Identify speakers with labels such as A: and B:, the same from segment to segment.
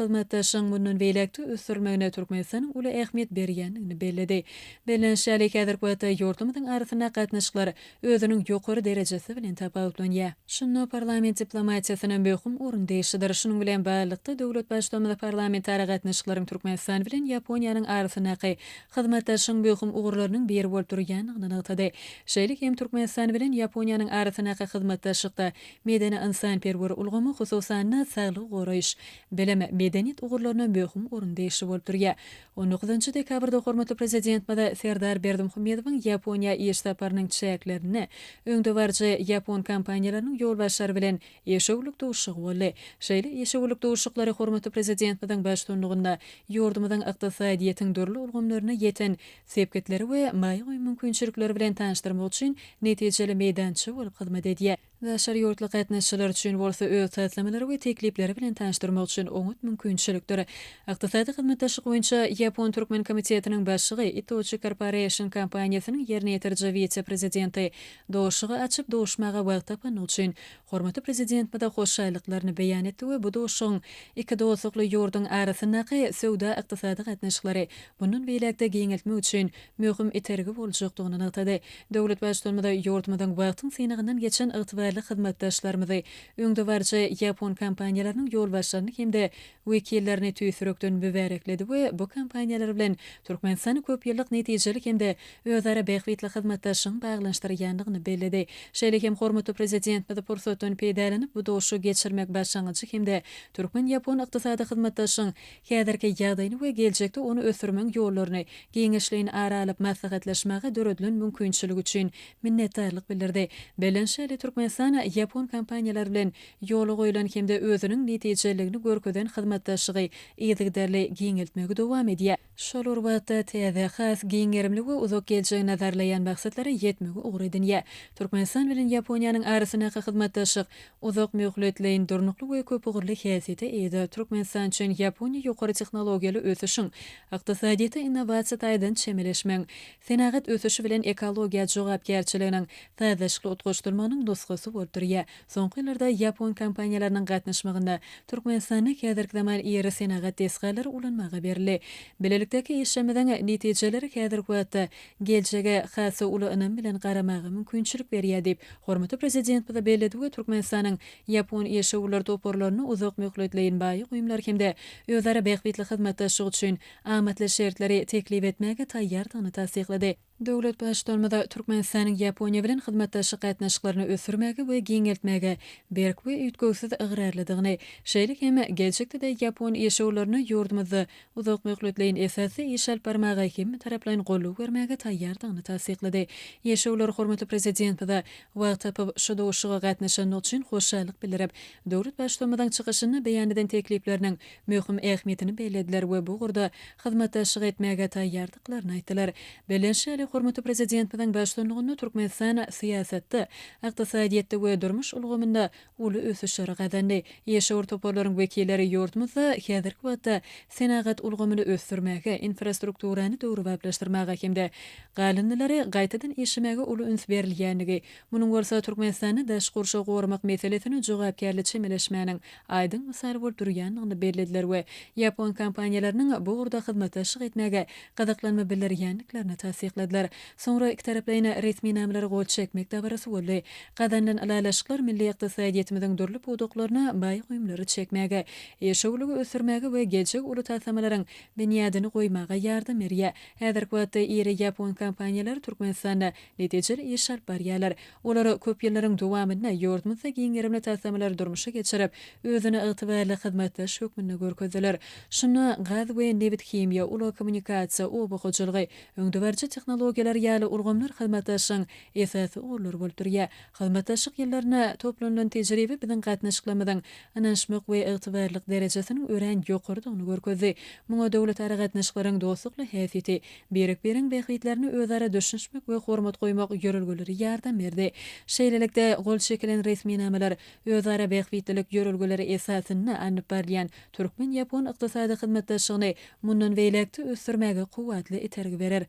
A: Hyzmatdaşlygyň mundan beýläk-de ösdürilmegine Türkmenistanyň uly ähmiýet berýändigini belledi. Bellenişi ýaly, häzirki wagtda ýurtlarymyzyň arasyndaky gatnaşyklar özüniň ýokary derejesi bilen tapawutlanýar. Şunda parlament diplomatiýasyna möhüm orun degişlidir. Şunuň bilen baglylykda, döwlet Baştutanymyz parlamentara gatnaşyklaryň Türkmenistan bilen Ýaponiýanyň arasyndaky hyzmatdaşlygyň möhüm ugurlarynyň biri bolup durýandygyny nygtady. Şeýle hem Türkmenistan bilen Ýaponiýanyň arasyndaky hyzmatdaşlykda medeni-ynsanperwer ulgamy, hususan-da, saglygy goraýyş, bilim, medeniýet ugurlaryna möhüm orun degişli bolup durýar. On dokuzynjy dekabrda hormatly Prezidentimiz Serdar Berdimuhamedowyň Ýaponiýa iş saparynyň çäklerinde öňdebaryjy ýapon kompaniýalarynyň ýolbaşçylary bilen işewürlik duşuşygy boldy. Şeýle işewürlik duşuşyklary hormatly Prezidentimiziň baştutanlygynda ýurdumyzyň ykdysadyýetiň dürli ulgamlarynda ýeten sepgitleri we maýa goýum mümkinçilikleri bilen tanyşdyrmak üçin netijeli meýdança bolup hyzmat edýär. Daşary ýurtly gatnaşyjylar üçin bolsa öz taslamalary we teklipleri bilen tanyşdyrmak üçin oňat mümkinçilikdir. Ykdysady hyzmatdaşlyk boýunça Ýapon-türkmen komitetiniň başlygy, Itochu Corporation kompaniýasynyň ýerine ýetiriji wise-prezidenti duşuşygy açyp, duşmaga wagt tapandygy üçin hormatly Prezidentimize hoşallyklaryny beýan etdi we bu duşuşygyň iki dostlukly ýurduň arasyndaky söwda-ykdysady gatnaşyklary mundan beýläk-de giňeltmek üçin möhüm itergi boljakdygyny nygtady. Döwlet Baştutanymyz ýurdumyzyň wagtyň synagyndan geçen ygtybarly hyzmatdaşlarymyzy, öňdebaryjy ýapon kompaniýalarynyň ýolbaşçylaryny hem-de wekillerini tüýs ýürekden mübärekledi we bu kompaniýalar bilen Türkmenistany köp ýyllyk netijeli hem-de özara bähbitli hyzmatdaşlygyň baglanyşdyrýandygyny belledi. Şeýle hem hormatly Prezidentimiz pursatdan peýdalanyp, bu duşuşygy geçirmek başlangyjy hem-de türkmen-ýapon ykdysady hyzmatdaşlygyň häzirki ýagdaýyny we geljekde ony ösdürmegiň ýollaryny giňişleýin ara alyp maslahatlaşmaga döredilen mümkinçilik üçin minnetdarlyk bildirdi. Bellenişi ýaly, Türkmenistan ýapon kompaniýalary bilen ýola goýlan hem-de özüniň netijeliligini görkezen hyzmatdaşlygy yzygiderli giňeltmegi dowam edýär. Şol bir wagtda täze, has giň gerimli we uzak geljegi nazarlaýan maksatlara ýetmegi ugur edinýär. Türkmenistan bilen Ýaponiýanyň arasyndaky hyzmatdaşlyk Uzak möhletleýin, durnukly we köpugurly häsiýete eýedir. Türkmenistan üçin Ýaponiýa ýokary tehnologiýaly ösüşiň, ykdysadyýete innowasiýa taýdan çemeleşmegiň, senagat ösüşi bilen ekologiýa jogapkärçiliginiň sazlaşykly utgaşdyrylmagynyň nusgasy bolup durýar. Soňky ýyllarda ýapon kompaniýalarynyň gatnaşmagynda Türkmenistanda häzirki zaman iri senagat desgalary ulanmaga berildi. Bilelikdäki işlerimiziň netijeleri häzirki wagtda geljege has-da uly ynam bilen garamaga mümkinçilik berýär diýip, Hormatly Prezidentimiz belledi we Türkmenistanyň ýapon işewürler toparlaryna uzak möhletleýin maýa goýumlar hem-de özara bähbitli hyzmatdaşlyk üçin amatly şertleri teklip etmäge taýýardygyny tassyklady. Döwlet Baştutanymyz Türkmenistanyň Ýaponiýa bilen hyzmatdaşlyk gatnaşyklaryny ösdürmäge we giňeltmäge berk we üýtgewsiz ygrarlydygyny, şeýle hem geljekde-de ýapon işewürlerine ýurdumyzda uzak möhletleýin esasda iş alyp barmaga hemmetaraplaýyn goldaw bermäge taýýardygyny tassyklady. Ýeşewler hormatly Prezidentimize wagt tapyp şu duşuşyga gatnaşandygy üçin hoşallyk bildirip, döwlet Baştutanymyzyň çykyşynda beýan eden teklipleriniň möhüm ähmiýetini bellediler we bu ugurda hyzmatdaşlyk etmäge taýýardyklaryny aýtdylar. Bellenişi ýaly, hormatly Prezidentimiziň baştutanlygynda Türkmenistan syýasatda, ykdysadyýetde we durmuş ulgamynda uly ösüşleri gazandy. Işewür toparlaryň wekilleri ýurdumyzda häzirki wagtda senagat ulgamyny ösdürmäge, infrastrukturany döwrebaplaşdyrmaga hem-de galyndylary gaýtadan işlemäge uly üns berilýändigi, munuň bolsa Türkmenistanda daşky gurşawy goramak meselesine jogapkärli çemeleşmäniň aýdyň mysaly bolup durýandygyny bellediler we ýapon kompaniýalarynyň bu ugurda hyzmatdaşlyk etmäge gyzyklanma bildirýändiklerini tassykladylar. Soňra ikitaraplaýyn resminamalara gol çekmek dabarasy boldy. Gazanylan ylalaşyklar milli ykdysadyýetimiziň dürli pudaklaryna maýa goýumlary çekmäge, işewürligi ösdürmäge we geljegi uly taslamalaryň binýadyny goýmaga ýardam berýär. Häzirki wagtda iri ýapon kompaniýalary Türkmenistanda netijeli iş alyp barýarlar. Olar köp ýyllaryň dowamynda ýurdumyzda giň gerimli taslamalary durmuşa geçirip, özüni ygtybarly hyzmatdaş hökmünde görkezdiler. Şunda gaz we nebit-himiýa, ulag-kommunikasiýa, oba hojalygy, öňdebaryjy tehnologiýalar ýaly ulgamlar hyzmatdaşlygyň esasy ugurlary bolup durýar. Hyzmatdaşlyk ýyllarynda toplanylan tejribe biziň gatnaşyklarymyzyň ynanyşmak we ygtybarlylyk derejesiniň örän ýokarydygyny görkezdi. Muňa döwletara gatnaşyklaryň dostlukly häsiýeti, birek-biregiň bähbitlerine özara düşünişmek we hormat goýmak ýörelgeleri ýardam berdi. Şeýlelikde, gol çekilen resminamalar özara bähbitlilik ýörelgeleri esasynda alnyp barylýan türkmen-ýapon ykdysady hyzmatdaşlygyny mundan beýläk-de ösdürmäge kuwwatly itergi berer.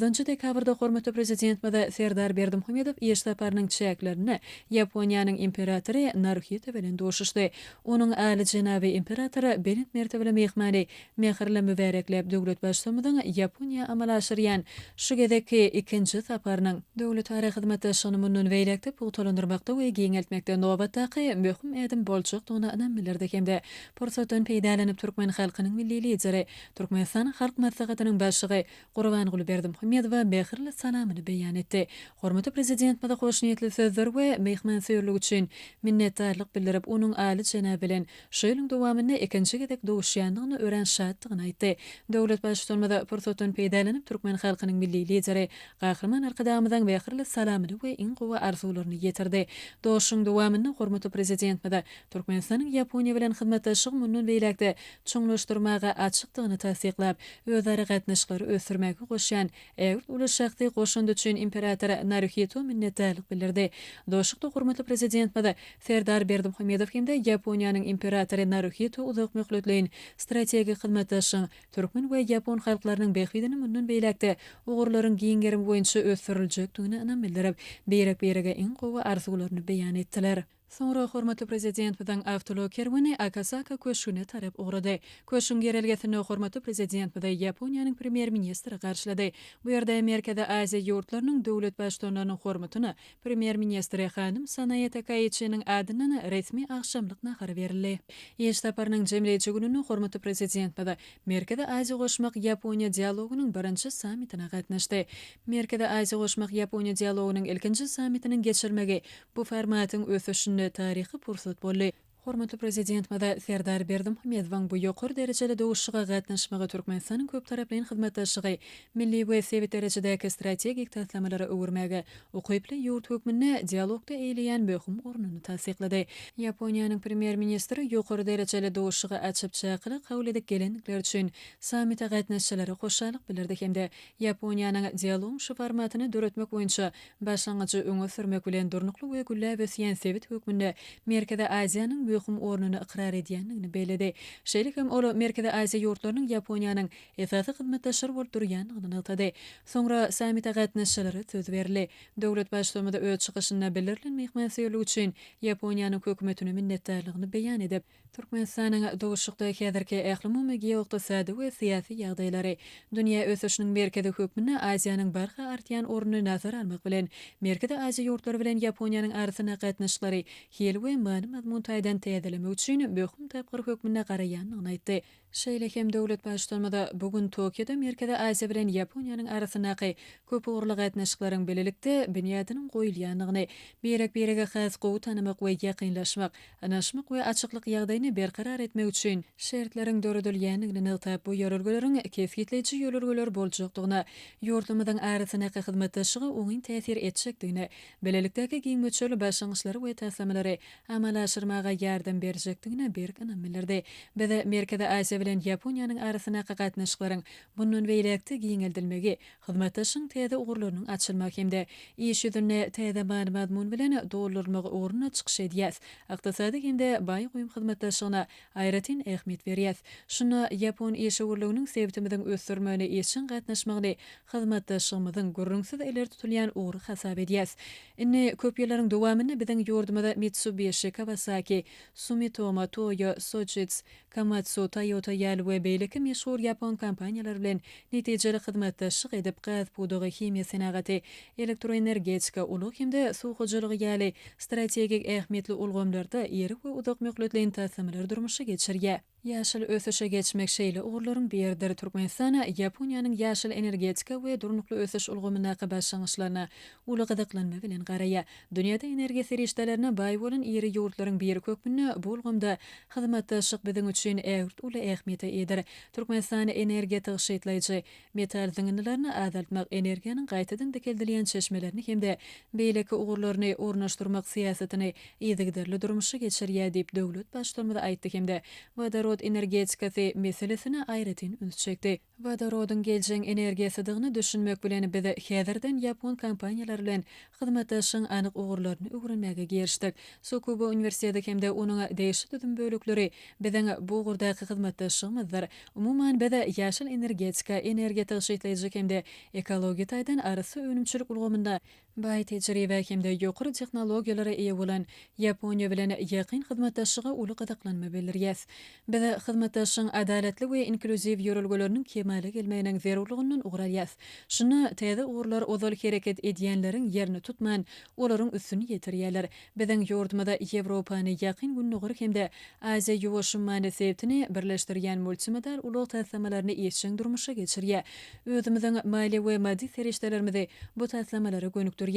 A: Nji dekabrda hormatly Prezidentimiz Serdar Berdimuhamedow iş saparynyň çäklerinde Ýaponiýanyň Imperatory Naruhito bilen duşuşdy. Onuň Aly jenaby Imperator belent mertebeli myhmany mähirli mübärekläp, döwlet Baştutanymyzyň Ýaponiýa amala aşyrýan şu gezekki ikinji saparynyň döwletara hyzmatdaşlygyny mundan beýläk-de pugtalandyrmakda we giňeltmekde nobatdaky möhüm ädim boljakdygyna ynam bildirdi hem-de pursatdan peýdalanyp türkmen halkynyň Milli Lideri, Türkmenistan Halk Maslahatynyň Başlygy Gurbanguly Berdimuhamedowa mähirli salamyny beýan etdi. Hormatly Prezidentimize hoşniýetli sözler we myhmansöýerligi üçin minnetdarlyk bildirip, onuň Aly jenaby bilen şu ýylyň dowamynda ikinji gezek duşýandygyna örän şatdygyny aýtdy. Döwlet Baştutanymyz pursatdan peýdalanyp, türkmen halkynyň Milli Lideri Gahryman Arkadagymyzyň mähirli salamyny we iň gowy arzuwlaryny ýetirdi. Duşuşygyň dowamynda hormatly Prezidentimize Türkmenistanyň Ýaponiýa bilen hyzmatdaşlygy mundan beýläk-de çuňlaşdyrmaga açykdygyny tassyklap, özara gatnaşyklary ösdürmäge goşýan ägirt uly şahsy goşandy üçin imperator Naruhito minnetdarlyk bildirdi. Duşuşykda hormatly Prezidentimiz Serdar Berdimuhamedow hem-de Ýaponiýanyň imperatory Naruhito uzak möhletleýin strategik hyzmatdaşlygyň türkmen we ýapon halklarynyň bähbidine mundan beýläk-de ugurlaryň giň gerimi boýunça ösdüriljekdigine ynam bildirip, birek-birege iň gowy arzuwlaryny beýan etdiler. Soňra hormatly Prezidentimiziň awtoulag kerweni Akasaka köşgüne tarap ugrady. Köşgüň girelgesinde hormatly Prezidentimizi Ýaponiýanyň Premýer-ministri garşylady. Bu ýerde Merkezi Aziýa ýurtlarynyň döwlet Baştutanlarynyň hormatyna Premýer-ministri hanym Sanae Takaiçiniň adyndan resmi agşamlyk nahary berildi. Iş saparynyň jemleýji gününde hormatly Prezidentimiz Merkezi Aziýa goşmak Ýaponiýa dialogynyň birinji sammitine gatnaşdy. Merkezi Aziýa goşmak Ýaponiýa dialogynyň ilkinji sammitiniň geçirilmegi Bu formatyň ösüşinde taryhy pursat boldy. Hormatly Prezidentimiz Serdar Berdimuhamedowyň bu ýokary derejeli duşuşyga gatnaşmagy Türkmenistanyň köptaraplaýyn hyzmatdaşlygy milli we sebit derejedäki strategik taslamalara öwürmäge ukyply ýurt hökmünde dialogda eýeleýän möhüm ornuny tassyklady. Ýaponiýanyň Premýer-ministri ýokary derejeli duşuşygy açyp çakylyk kabul edip gelendikleri üçin sammite gatnaşyjylara hoşallyk bildirdi hem-de Ýaponiýanyň dialogyň şu formatyny döretmek boýunça Başlangyjy öňe sürmek bilen durnukly we gülläp ösýän sebit hökmünde Merkezi Aziýanyň möhüm ornuny ykrar edýändigini belledi. Şeýle hem ol Merkezi Aziýa ýurtlarynyň Ýaponiýanyň esasy hyzmatdaşlary bolup durýandygyny nygtady. Soňra sammite gatnaşyjylara söz berildi. Döwlet Baştutanymyz öz çykyşynda bildirilen myhmansöýerlik üçin Ýaponiýanyň Hökümetine minnetdarlygyny beýan edip, Türkmenistanyň duşuşykda häzirki ählumumy geoykdysady we syýasy ýagdaýlary, dünýä ösüşiniň merkezi hökmünde Aziýanyň barha artýan ornuny nazara almak bilen, Merkezi Aziýa ýurtlary bilen Ýaponiýanyň arasynda gatnaşyklary hil we many-mazmun taýdan täzelemek üçin möhüm tapgyr hökmünde garaýandygyny aýtdy. Şeýle hem döwlet Baştutanymyz bu gün Tokioda Merkezi Aziýa bilen Ýaponiýanyň arasyndaky köpugurly gatnaşyklaryň bilelikde binýadynyň goýulýandygyny, birek-biregi has gowy tanamak we ýakynlaşmak, ynanyşmak we açyklyk ýagdaýyny berkarar etmek üçin şertleriň döredilýändigini nygtap, bu ýörelgeleriň kesgitleýji ýörelgeler boljakdygyna, ýurtlarymyzyň arasyndaky hyzmatdaşlyga oňyn täsir etjekdigine, bilelikdäki giň möçberli başlangyçlary we taslamalary amala aşyrmaga ýardam berjekdigine berk ynam bildirdi. Biz Merkezi Aziýa bilen Ýaponiýanyň arasyndaky gatnaşyklaryň mundan beýläk-de giňeldilmegi, hyzmatdaşlygyň täze ugurlarynyň açylmagy hem-de iş ýüzünde täze many-mazmun bilen doldurylmagy ugrunda çykyş edýäs. Ykdysady hem-de baý goýum hyzmatdaşlygyna aýratyn ähmiýet berýäs. Şunda ýapon işewürliginiň sebitimiziň ösdürilmegine işjeň gatnaşmagyny hyzmatdaşlygymyzyň gürrüňsiz ileri tutulýan ugry hasap edýäs. Indi köp ýyllaryň dowamynda biziň ýurdumyza Mitsubishi, Kawasaki, Sumitomo, Toyo, Sojitz, Komatsu, Toyota ýaly we beýleki meşhur ýapon kompaniýalary bilen netijeli hyzmatdaşlyk edip, gaz pudagy, himiýa senagaty, elektroenergetika, ulag hem-de suw hojalygy ýaly strategik ähmiýetli ulgamlarda iri we uzak möhletleýin taslamalary durmuşa geçirýär. Ýaşyl ösüşe geçmek şeýle ugurlaryň biridir. Türkmenistan Ýaponiýanyň ýaşyl energetika we durnukly ösüş ulgamyndaky başlangyçlaryna uly gyzyklanma bilen garaýar. Dünýäde energiýa serişdelerine baý bolan iri ýurtlaryň biri hökmünde bu ulgamda hyzmatdaşlyk biziň üçin ägirt uly ähmiýete eýedir. Türkmenistan energiýa tygşytlaýjy, metal zyňyndylaryny azaltmak, energiýanyň gaýtadan dikeldilýän çeşmelerini hem-de beýleki ugurlaryny ornaşdyrmak syýasatyny yzygiderli durmuşa geçirýär diýip, döwlet Baştutanymyz aýtdy hem-de wodorod energetikasy meselesine aýratyn üns çekdi. Wodorodyň geljegiň energiýasydygyna düşünmek bilen, biz häzirden ýapon kompaniýalary bilen hyzmatdaşlygyň anyk ugurlaryny öwrenmäge girişdik. Sukuba uniwersiteti hem-de onuň degişli düzüm bölekleri biziň bu ugurdaky hyzmatdaşlygymyzdyr. Umuman, biz ýaşyl energetika, energiýa tygşytlaýjy hem-de ekologiýa taýdan arassa önümçilik ulgamynda Baý tejribä hem-de ýokary tehnologiýalara eýe bolan Ýaponiýa bilen ýakyn hyzmatdaşlyga uly gyzyklanma bildirýäs. Biz hyzmatdaşlygyň adalatly we inklýuziw ýörelgeleriniň kemala gelmeginiň zerurlygyndan ugur alýas. Şunda täze ugurlar ozal hereket edýänleriň ýerini tutman, olaryň üstüni ýetirýärler. Biziň ýurdumyz Ýewropany Ýakyn Gündogary hem-de Aziýa-Ýuwaş ummany sebitini birleşdirýän multimodal ulag taslamalaryny işjeň durmuşa geçirýär. Özümiziň maliýe we maddy serişdelerimizi bu taslamalara gönükdirýäs.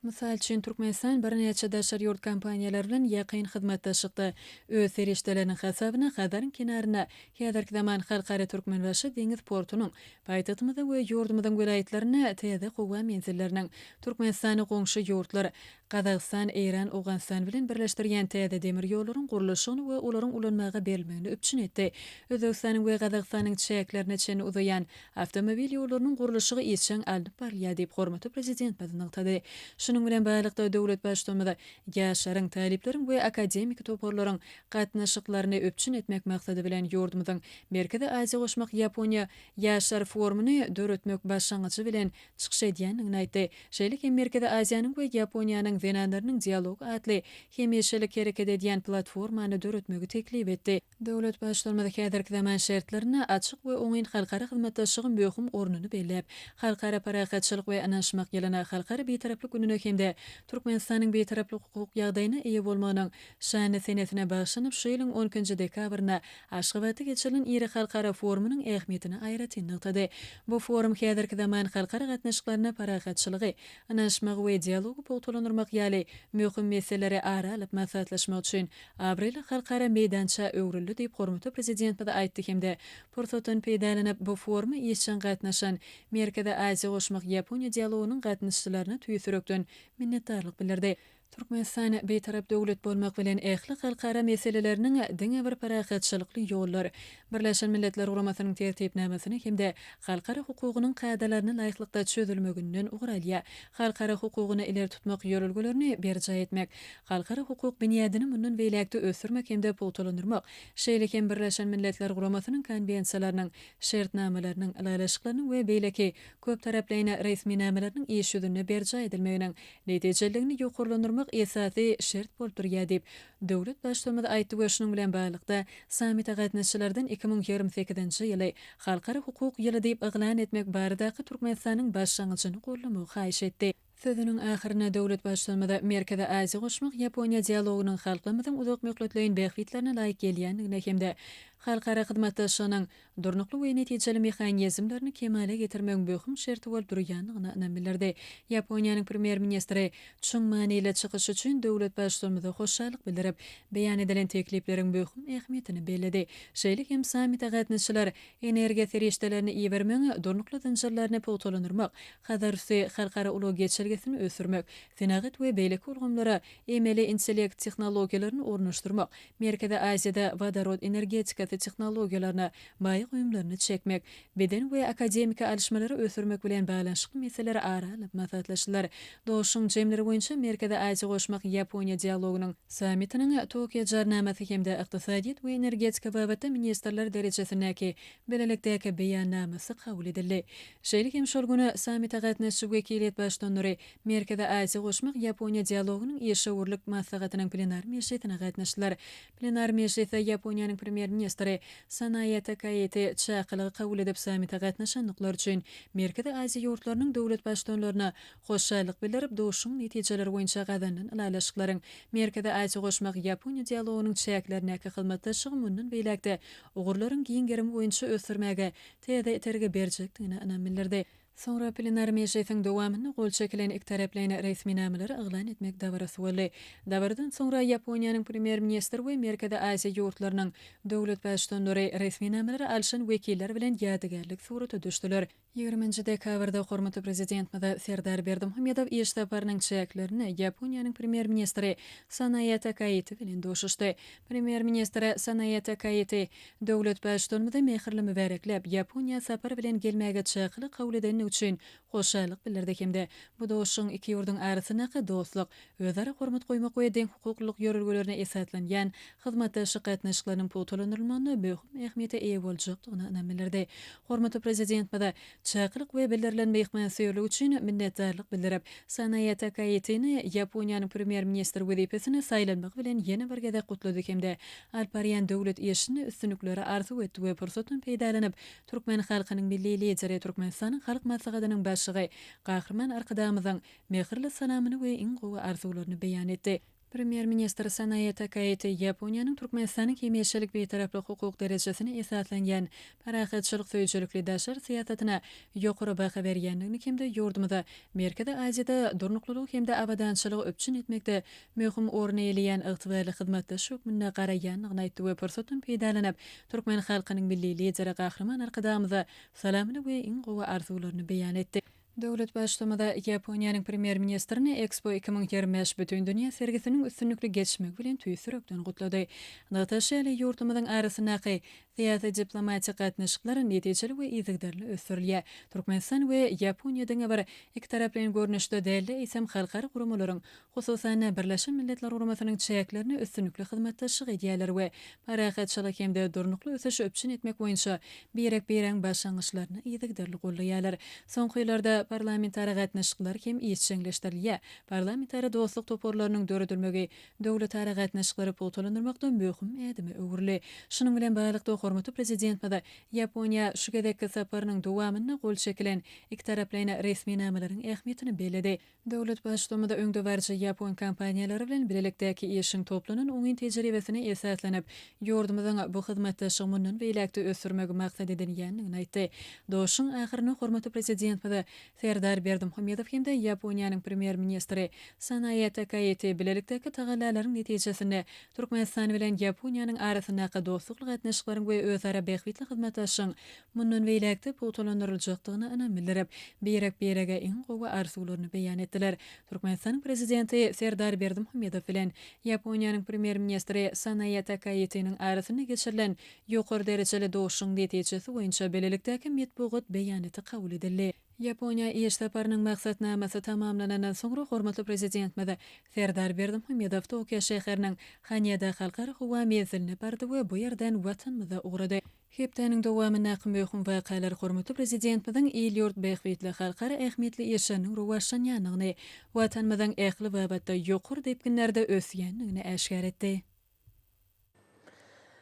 A: Mysal üçin, Türkmenistan birnäçe daşary ýurt kompaniýalary bilen ýakyn hyzmatdaşlykda öz serişdeleriniň hasabyna Hazaryň kenarynda häzirki zaman Halkara Türkmenbaşy deňiz portunyň, paýtagtymyzda we ýurdumyzyň welaýatlarynda täze howa menzilleriniň, Türkmenistany goňşy ýurtlar, Gazagystan, Eýran, Owganystan bilen birleşdirýän täze demir ýollaryň gurluşygyny we olaryň ulanmaga berilmegini üpjün etdi. Özbegistanyň we Gazagystanyň çäklerine çenli uzaýan awtomobil ýollarynyň gurluşygy işjeň alnyp barylýar diýip, hormatly Prezidentimiz nygtady. Şunuň bilen baglylykda, döwlet Baştutanymyz ýaşlaryň, talyplaryň we akademiki toparlaryň gatnaşyklaryny üpjün etmek maksady bilen ýurdumyzyň Merkezi Aziýa goşmak Ýaponiýa ýaşlar forumyny döretmek başlangyjy bilen çykyş edýändigini aýtdy. Şeýle hem Merkezi Aziýanyň we Ýaponiýanyň zenanlarynyň dialogy atly hemişelik hereket edýän platformany döretmegi teklip etdi. Döwlet Baştutanymyz häzirki zaman şertlerinde açyk we oňyn halkara hyzmatdaşlygyň möhüm ornuny belläp, Halkara parahatçylyk we ynanyşmak ýylyna, Halkara Bitaraplyk gününe hem-de Türkmenistanyň Bitaraplyk hukuk ýagdaýyna eýe bolmagynyň şanly senesine bagyşlanyp şu ýylyň on ikinji dekabrynda Aşgabatda geçirilen iri halkara forumynyň ähmiýetini aýratyn nygtady. Bu forum häzirki zaman halkara gatnaşyklarynda parahatçylygy, ynanyşmagy we dialogy pugtalandyrmak ýaly möhüm meseleleri ara alyp maslahatlaşmak üçin abraýly halkara meýdança öwrüldi diýip, hormatly Prezidentimiz aýtdy hem-de pursatdan peýdalanyp, bu foruma işjeň gatnaşan Merkezi Aziýa goşmak Ýaponiýa dialogynyň gatnaşyjylaryna tüýs ýürekden minnetdarlyk bildirdi. Türkmenistan Bitarap döwlet bolmak bilen, ähli halkara meseleleriniň diňe bir parahatçylykly ýollar, Birleşen Milletler Guramasynyň Tertipnamasyna hem-de halkara hukugynyň kadalaryna laýyklykda çözülmeginden ugur alýar. Halkara hukugyny ileri tutmak ýörelgelerini berjaý etmek, halkara hukuk binýadyny mundan beýläk-de ösdürmek hem-de pugtalandyrmak, şeýle hem Birleşen Milletler Guramasynyň Konwensiýalarynyň, şertnamalarynyň, ylalaşyklarynyň we beýleki köptaraplaýyn resminamalarynyň iş ýüzünde berjaý edilmeginiň Netijeligini ýokarlandyrmak esasy şert bolup durýar diýip, döwlet Baştutanymyz aýtdy we şunuň bilen baglylykda, sammite gatnaşyjylardan 2028-nji ýyly Halkara hukuk ýyly diýip yglan etmek baradaky Türkmenistanyň başlangyjyny goldamagy haýyş etdi. Sözüniň ahyrynda döwlet Baştutanymyz Merkezi Aziýa goşmak Ýaponiýa dialogynyň halklarymyzyň uzak möhletleýin bähbitlerine laýyk gelýändigine hem-de halkara hyzmatdaşlygynyň durnukly we netijeli mehanizmlerini kemala getirmegiň möhüm şerti bolup durýandygyna ynam bildirdi. Ýaponiýanyň Premýer-ministri çuň manyly çykyşy üçin döwlet Baştutanymyza hoşallyk bildirip, beýan edilen teklipleriň möhüm ähmiýetini belledi. Şeýle hem sammite gatnaşyjylar energiýa serişdelerini ibermegiň durnukly zynjyrlaryny pugtalandyrmak, Hazarüsti halkara ulag geçelgesini ösdürmek, senagat we beýleki ulgamlara emeli intellekt tehnologiýalaryny ornaşdyrmak, Merkezi Aziýada wodorod energetikasy tehnologiýalaryna maýa goýumlaryny çekmek, beden we akademiki alyşmalary ösdürmek bilen baglanyşykly meseleleri ara alyp maslahatlaşdylar. Duşuşygyň jemleri boýunça Merkezi Aziýa goşmak Ýaponiýa dialogynyň sammitiniň Tokio Jarnamasy hem-de ykdysadyýet we energetika babatda ministrler derejesindäki bilelikdäki Beýannamasy kabul edildi. Şeýle hem şol gün sammite gatnaşyjy wekiliýet baştutanlary Merkezi Aziýa goşmak Ýaponiýa dialogynyň işewürlik maslahatynyň plenar mejlisine gatnaşdylar. Plenar mejlisde Ýaponiýanyň Premýer-ministri Sanae Takaiti çakylygy kabul edip sammite gatnaşandyklary üçin Merkezi Aziýa ýurtlarynyň döwlet Baştutanlaryna hoşallyk bildirip, duşuşygyň netijeleri boýunça gazanylan ylalaşyklaryň Merkezi Aziýa goşmak Ýaponiýa dialogynyň çäklerindäki hyzmatdaşlygy mundan beýläk-de ugurlaryň giň gerimi boýunça ösdürmäge täze itergi berjekdigine ynam bildirdi. Soňra plenar mejlisiň dowamynda gol çekilen ikitaraplaýyn resminamalary yglan etmek dabarasy boldy. Dabaradan soňra Ýaponiýanyň Premýer-ministri we Merkezi Aziýa ýurtlarynyň döwlet Baştutanlary resminamalary alşan wekiller bilen ýadygärlik surata düşdüler. Ýigriminji dekabrda hormatly Prezidentimiz Serdar Berdimuhamedow iş saparynyň çäklerinde Ýaponiýanyň Premýer-ministri Sanae Takaiti bilen duşuşdy. Premýer-ministr Sanae Takaiti Döwlet Baştutanymyzy mähirli mübärekläp, Ýaponiýa sapar bilen gelmäge çakylyk kabul edendigi üçin hoşallyk bildirdi hem-de bu duşuşygyň iki ýurduň arasyndaky dostluk, özara hormat goýmak we deňhukuklylyk ýörelgelerine esaslanýan hyzmatdaşlyk gatnaşyklarynyň pugtalandyrylmagynda möhüm ähmiýete eýe boljakdygyna ynam bildirdi. Hormatly Prezidentimize çakylyk we bildirilen myhmansöýerlik üçin minnetdarlyk bildirip, Sanae Takaitini Ýaponiýanyň Premýer-ministri wezipesine saýlanmagy bilen ýene bir gezek gutlady hem-de alyp barýan döwlet işinde üstünlikleri arzuw etdi we pursatdan peýdalanyp, türkmen halkynyň Milli Lideri, Türkmenistanyň Halk Maslahatynyň Başlygy Gahryman Arkadagymyzyň mähirli salamyny we iň gowy arzuwlaryny beýan etdi. Premýer-ministr Sanae Takaiti Ýaponiýanyň Türkmenistanyň hemişelik Bitaraplyk hukuk derejesine esaslanýan parahatçylyk söýüjilikli daşary syýasatyna ýokary baha berýändigini hem-de ýurdumyza Merkezi Aziýada durnuklylygy hem-de abadançylygy üpjün etmekde möhüm orun eýeleýän ygtybarly hyzmatdaş hökmünde garaýandygyny aýtdy we pursatdan peýdalanyp, türkmen halkynyň Milli Lideri Gahryman Arkadagymyza salamyny we iň gowy arzuwlaryny beýan etdi. Döwlet Baştutumyz Ýaponiýanyň Premýer-ministrini Ekspo 2025 Bütindünýä sergisiniň üstünlikli geçmegi bilen tüýs ýürekden gutlady. Nygtaşy ýaly, ýurtlarymyzyň arasyndaky syýasy-diplomatik gatnaşyklar netijeli we yzygiderli ösdürilýär. Türkmenistan we Ýaponiýa diňe bir ikitaraplaýyn görnüşde däl-de, eýsem, halkara guramalaryň, hususan-da, Birleşen Milletler Guramasynyň çäklerinde üstünlikli hyzmatdaşlyk edýärler we parahatçylyk hem-de durnukly ösüşi üpjün etmek boýunça birek-biregiň başlangyçlaryny yzygiderli goldaýarlar. Soňky ýyllarda parlamentara gatnaşyklar hem işjeňleşdirilýär. Parlamentara dostluk toparlarynyň döredilmegi döwletara gatnaşyklary pugtalandyrmakda möhüm ädime öwrüldi. Şunuň bilen baglylykda, hormatly Prezidentimiz Ýaponiýa şu gezekki saparynyň dowamynda gol çekilen ikitaraplaýyn resminamalaryň ähmiýetini belledi. Döwlet Baştutanymyz öňdebaryjy ýapon kompaniýalary bilen bilelikdäki işiň toplanan oňyn tejribesine esaslanyp, ýurdumyzyň bu hyzmatdaşlygy mundan beýläk-de ösdürmegi maksat edinýändigini aýtdy. Duşuşygyň ahyrynda hormatly Prezidentimiz Serdar Berdimuhamedow hem-de Ýaponiýanyň Premýer-ministri Sanae Takaiti bilelikdäki tagallalaryň netijesinde Türkmenistan bilen Ýaponiýanyň arasyndaky dostlukly gatnaşyklaryň we özara bähbitli hyzmatdaşlygyň mundan beýläk-de pugtalandyryljakdygyna ynam bildirip, birek-birege iň gowy arzuwlaryny beýan etdiler. Türkmenistanyň Prezidenti Serdar Berdimuhamedow bilen Ýaponiýanyň Premýer-ministri Sanae Takaitiniň arasynda geçirilen ýokary derejeli duşuşygyň netijesi boýunça bilelikdäki metbugat beýanaty kabul edildi. Ýaponiýa iş saparynyň maksatnamasy tamamlanandan soňra hormatly Prezidentimiz Serdar Berdimuhamedow Tokio şäheriniň Haneda halkara howa menziline bardy we bu ýerden Watanymyza ugrady. Hepdäniň dowamyndaky möhüm wakalar hormatly Prezidentimiziň il-ýurt bähbitli halkara ähmiýetli işleriniň rowaçlanýandygyny, Watanymyzyň ähli babatda ýokary depginlerde ösýändigini äşgär etdi.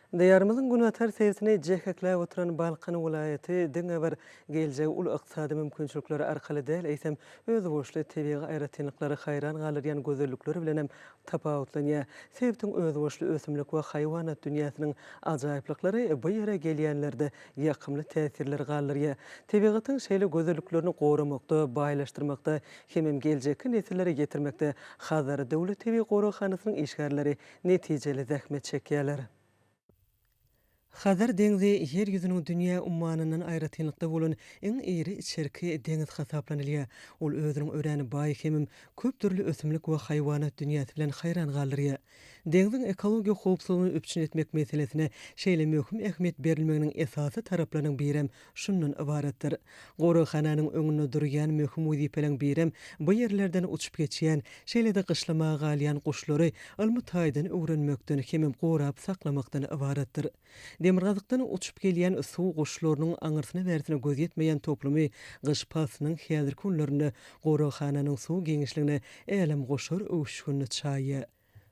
B: Diýarymyzyň günbatar sebitini jähekläp oturan Balkan welaýaty diňe bir geljegi uly ykdysady mümkinçilikleri arkaly däl, eýsem, özboluşly tebigy aýratynlyklary, haýran galdyrýan gözellikleri bilenem tapawutlanýar. Sebitiň özboluşly ösümlik we haýwanat dünýäsiniň ajaýyplyklary bu ýere gelýänlerde ýakymly täsirleri galdyrýar. Tebigatyň şeýle gözelliklerini goramakda, baýlaşdyrmakda hemem geljekki nesillere ýetirmekde Hazar döwlet tebigy goraghanasynyň işgärleri netijeli zähmet çekýärler. Hazar deňzi Ýer ýüzüniň dünýä ummanyndan aýratynlykda bolan iň iri içerki deňiz hasaplanylýar. Ol özüniň örän baý hemem köp dürli ösümlik we haýwanat dünýäsi bilen haýran galdyrýar. Deňziň ekologiýa howpsuzlygyny üpjün etmek meselesine şeýle möhüm ähmiýet berilmeginiň esasy taraplarynyň birem şundan ybaratdyr. Goraghananyň öňünde durýan möhüm wezipeleriň birem bu ýerlerden uçup geçýän, şeýle-de gyşlamaga galýan guşlary ylmy taýdan öwrenmekden hemem gorap saklamakdan ybaratdyr. Demirgazykdan uçup gelýän suw guşlarynyň aňyrsyna-bärsine göz ýetmeýän toplumy gyş paslynyň häzirki günlerinde goraghananyň suw giňişligine älemgoşar öwüşginini çaýýar.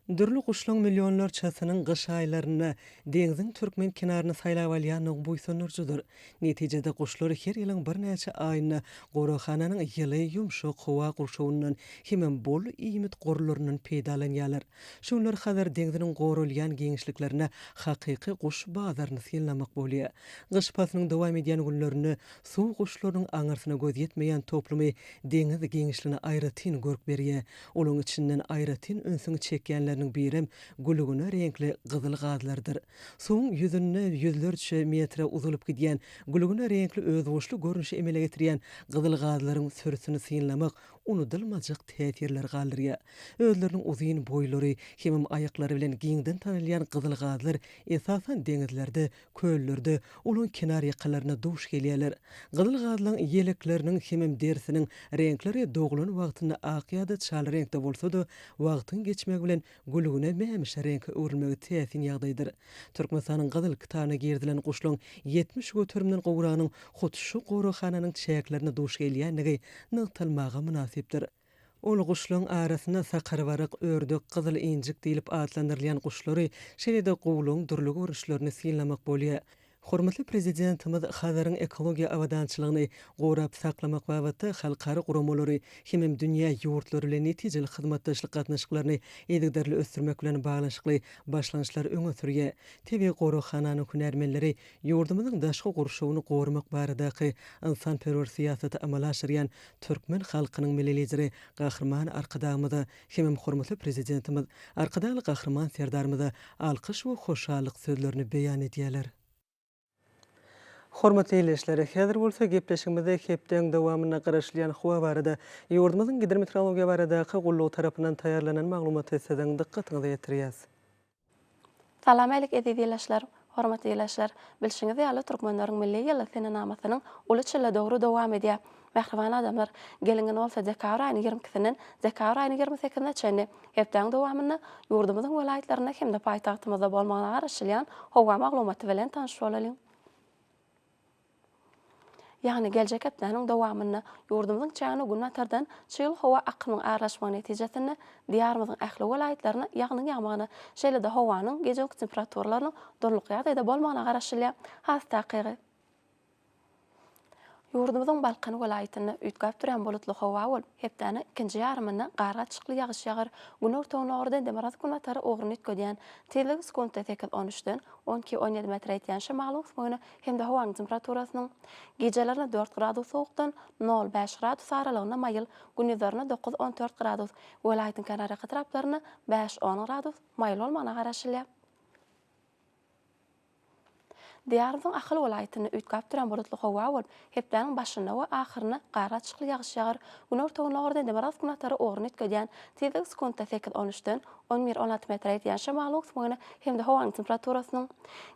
B: Dürli guşlaň millionlarçasynyň gyş aýlarynda deňziň türkmen kenaryny saýlap alýandygy buýsandyryjydyr. Netijede guşlar her ýylyň birnäçe aýynda goraghananyň ýyly, ýumşak howa gurşawyndan hemem bol iýmit gorlaryndan peýdalanýarlar. Şu günler Hazar deňziniň goralýan giňişliklerinde hakyky guş bazaryny synlamak bolýar. Gyş paslynyň dowam edýän günlerinde suw guşlarynyň aňyrsyna göz ýetmeýän toplumy deňiz giňişligine aýratyn görk berýär. Olaryň içinden aýratyn ünsüňi çekýänleriniň birem gülgüne reňkli gyzyl gazlardyr. Suwuň ýüzünde ýüzlerçe metre uzalyp gidýän gülgüne reňkli özboluşly görnüşi emele getirýän gyzyl gazlaryň sürüsini synlamak unudylmajak täsirleri galdyrýar. Özleriniň uzyn boýlary hemem aýaklary bilen giňden tanalýan gyzyl gazlar esasan deňizlerde, köllerde, olaň kenar ýakalarynda duş gelýärler. Gyzyl gazlaň ýelekleriniň hemem derisiniň reňkleri doglan wagtynda ak ýa-da çal reňkde bolsa-da, wagtyň geçmegi bilen gülgüne mämişi reňke öwrülmegi täsin ýagdaýdyr. Türkmenistanyň Gyzyl kitabyna girizilen guşlaň 70 göterimden gowragynyň hut şu goraghananyň çäklerinde duş gelýändigi nygtalmaga mynasypdyr. Ol guşlaň arasynda sakarbarak, ördek, gyzyl injik diýlip atlandyrylýan guşlary, şeýle-de gowlugyň dürli görnüşlerini synlamak bolýar. Hormatly Prezidentimiz Hazaryň ekologiýa abadançylygyny gorap saklamak babatda halkara guramalary hemem dünýä ýurtlary bilen netijeli hyzmatdaşlyk gatnaşyklaryny yzygiderli ösdürmek bilen baglanyşykly başlangyçlary öňe sürýär. Tebigy goraghananyň hünärmenleri ýurdumyzyň daşky gurşawyny goramak baradaky ynsanperwer syýasaty amala aşyrýan türkmen halkynyň Milli Lideri Gahryman Arkadagymyza hemem hormatly Prezidentimiz Arkadagly Gahryman Serdarymyza alkyş we hoşallyk sözlerini beýan edýärler. Hormatly ildeşler, häzir bolsa gepleşigimizde hepdäň dowamynda garaşylýan howa barada ýurdumyzyň Gidrometeorologiýa baradaky gullugy tarapyndan taýýarlanan maglumaty siziň dykgatyňyza ýetirýäs.
C: Salam älik eziz ýylaşlar! Hormatly ýylaşlar! Bilşiňiz ýaly türkmenleriň milli ýyly senenamasynyň uly çille döwri dowam edýär. Mähriban adamlar, geliň indi bolsa dekabr aýynyň 22 isinden dekabr aýynyň 28 ine çenli hepdäň dowamynda ýurdumyzyň welaýatlarynda hem-de paýtagtymyzda bolmagyna garaşylýan howa maglumaty bilen tanyş bolalyň. Ýagny geljek hepdäniň dowamynda ýurdumyzyň çägine günbatardan çygly howa akymyň aralaşmagy netijesinde Diýarymyzyň ähli welaýatlarynda ýagynyň ýagmagyna, şeýle-de howanyň gije-gündüz temperaturalarynyň durnukly ýagdaýda bolmagyna garaşylýar. Has takygy, ýurdumyzyň Balkan welaýatynda üýtgäp durýan bulutly howa bolup, hepdäniň ikinji ýarymynda gar gatyşykly ýagyş ýagar, günorta-gündogardan demirgazyk-günbatara ugruny üýtgedýän, tizligi sekuntda sekiz, on üçden on iki, on ýedi metre ýetýän şemalyň ösmegine hem-de howanyň temperaturasynyň gijelerine dört gradus sowukdan nol, bäş gradus aralygynda maýyl, gündizlerine dokuz, on dört gradus, welaýatyň kenarýaka etraplarynda bäş, on gradus maýyl bolmagyna garaşylýar. Diýarymyzyň Ahal welaýatynda üýtgäp duran bulutly howa bolup, hepdäniň başynda we ahyrynda gar gatyşykly ýagyş ýagar. Günorta-gündogardan demirgazyk-günbatara ugruny üýtgedýän, tizligi sekuntda sekiz, on üçden on bir, on alty metre ýetýän şemalyň öwüsmegine hem-de howanyň temperaturasynyň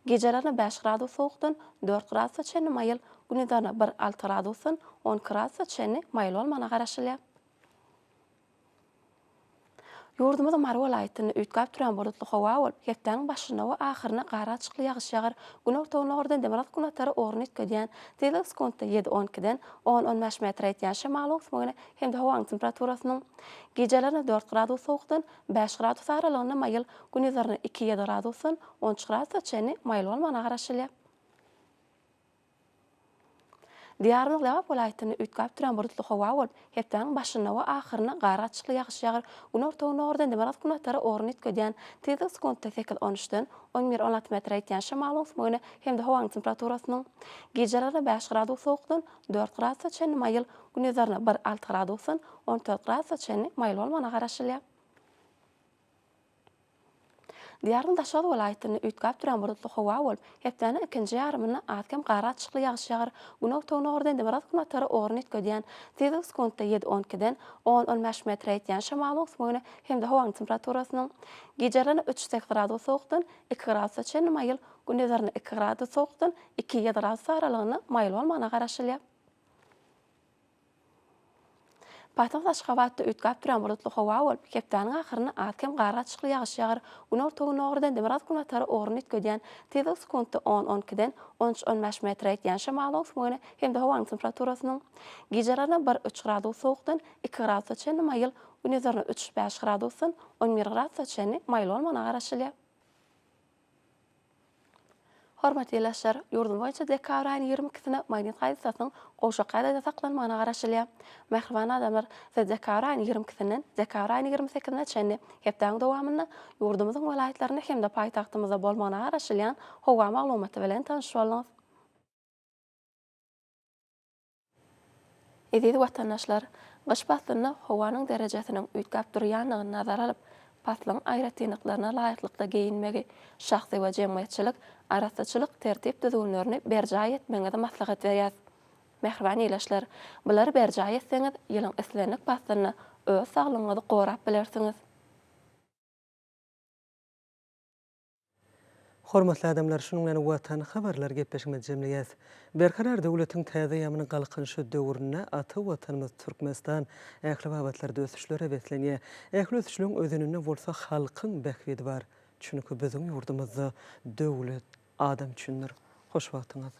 C: Gijelerine bäş gradus sowukdan dört gradusa çenli maýyl, gündizlerine bir, alty gradusdan 12 gradusa çenli maýyl bolmagyna garaşylýar. Ýurdumyzyň Mary welaýatynda üýtgäp durýan bulutly howa bolup, hepdäniň başynda we ahyrynda gar gatyşykly ýagyş ýagar, günorta-gündogardan demirgazyk-günbatara ugruny üýtgedýän, tizligi sekuntda ýedi, on ikiden on, on bäş metre ýetýän şemalyň öwüsmegine hem-de howanyň temperaturasynyň gijelerine dört gradus sowukdan Bäş gradus aralygynda maýyl, gündizlerine iki, ýedi gradusdan on üç gradusa çenli maýyl bolmagyna garaşylýar. Diýarymyz Lebap welaýatynda üýtgäp durýan bulutly howa bolup, hepdäniň başynda we ahyrynda gar gatyşykly ýagyş ýagar, günorta-gündogardan demirgazyk-günbatara ugruny üýtgedýän, tizligi sekuntda sekiz, on üçden on bir, on alty metre ýetýän şemalyň öwüsmegine hem-de howanyň temperaturasynyň gijelerine bäş gradus sowukdan dört gradusa çenli maýyl, gündizlerine bir, alty gradusdan on dört gradusa çenli maýyl bolmagyna garaşylýar. Diýaryň Daşoguz welaýatynda üýtgäp durýan bulutly howa bolup, hepdäniň ikinji ýarymynda az-kem gar gatyşykly ýagyş ýagar, günorta-gündogardan demirgazyk-günbatara ugruny üýtgedýän, tizligi sekuntda ýedi, on ikiden on, on bäş metre ýetýän şemalyň öwüsmegine hem-de howanyň temperaturasynyň gijelerine üç, sekiz gradus sowukdan iki gradusa çenli maýyl, gündizlerine iki gradus sowukdan iki, ýedi gradus aralygynda maýyl bolmagyna garaşylýar. Paýtagt Aşgabatda üýtgäp durýan bulutly howa bolup, hepdäniň ahyrynda az-kem gar gatyşykly ýagyş ýagar. Günorta-gündogardan demirgazyk-günbatara ugruny üýtgedýän tizligi sekuntda on, on ikiden on üç, on bäş metre ýetýän şemalyň öwüsmegine hem-de howanyň temperaturasynyň gijelerine bir, üç gradus sowukdan iki gradusa çenli maýyl, gündizlerine üç, bäş gradusdan on bir gradusa çenli maýyl bolmagyna garaşylýar. Hormatly ildeşler, ýurdumyz boýunça dekabr aýynyň ýigrimi ikisine magnit hadysasynyň gowşak ýagdaýda saklanmagyna garaşylýar. Mähriban adamlar, siz dekabr aýynyň ýigrimi ikisinden dekabr aýynyň ýigrimi sekizine çenli hepdäniň dowamynda ýurdumyzyň welaýatlarynda hem-de paýtagtymyzda bolmagyna garaşylýan howa maglumaty bilen tanyş bolduňyz. Eziz watandaşlar! Gyş paslynda howanyň derejesiniň üýtgäp durýandygyny nazara alyp, paslyň aýratynlyklaryna laýyklykda geýinmegi, şahsy we jemgyýetçilik arassaçylyk tertip-düzgünlerini berjaý etmegiňizi maslahat berýäs. Mähriban ildeşler, bulary berjaý etseňiz, ýylyň islendik paslynda öz saglygyňyzy gorap bilersiňiz.
B: Hormatly adamlar, şunuň bilen Watan habarlar gepleşigimizi jemleýäs. Berkarar döwletiň täze eýýamynyň Galkynyşy döwründe ata Watanymyz Türkmenistan ähli babatlarda ösüşlere beslenýär. Ähli ösüşleriň özeninde bolsa halkyň bähbidi bar. Çünki biziň ýurdumyzda döwlet adam üçindir. Hoş wagtyňyz.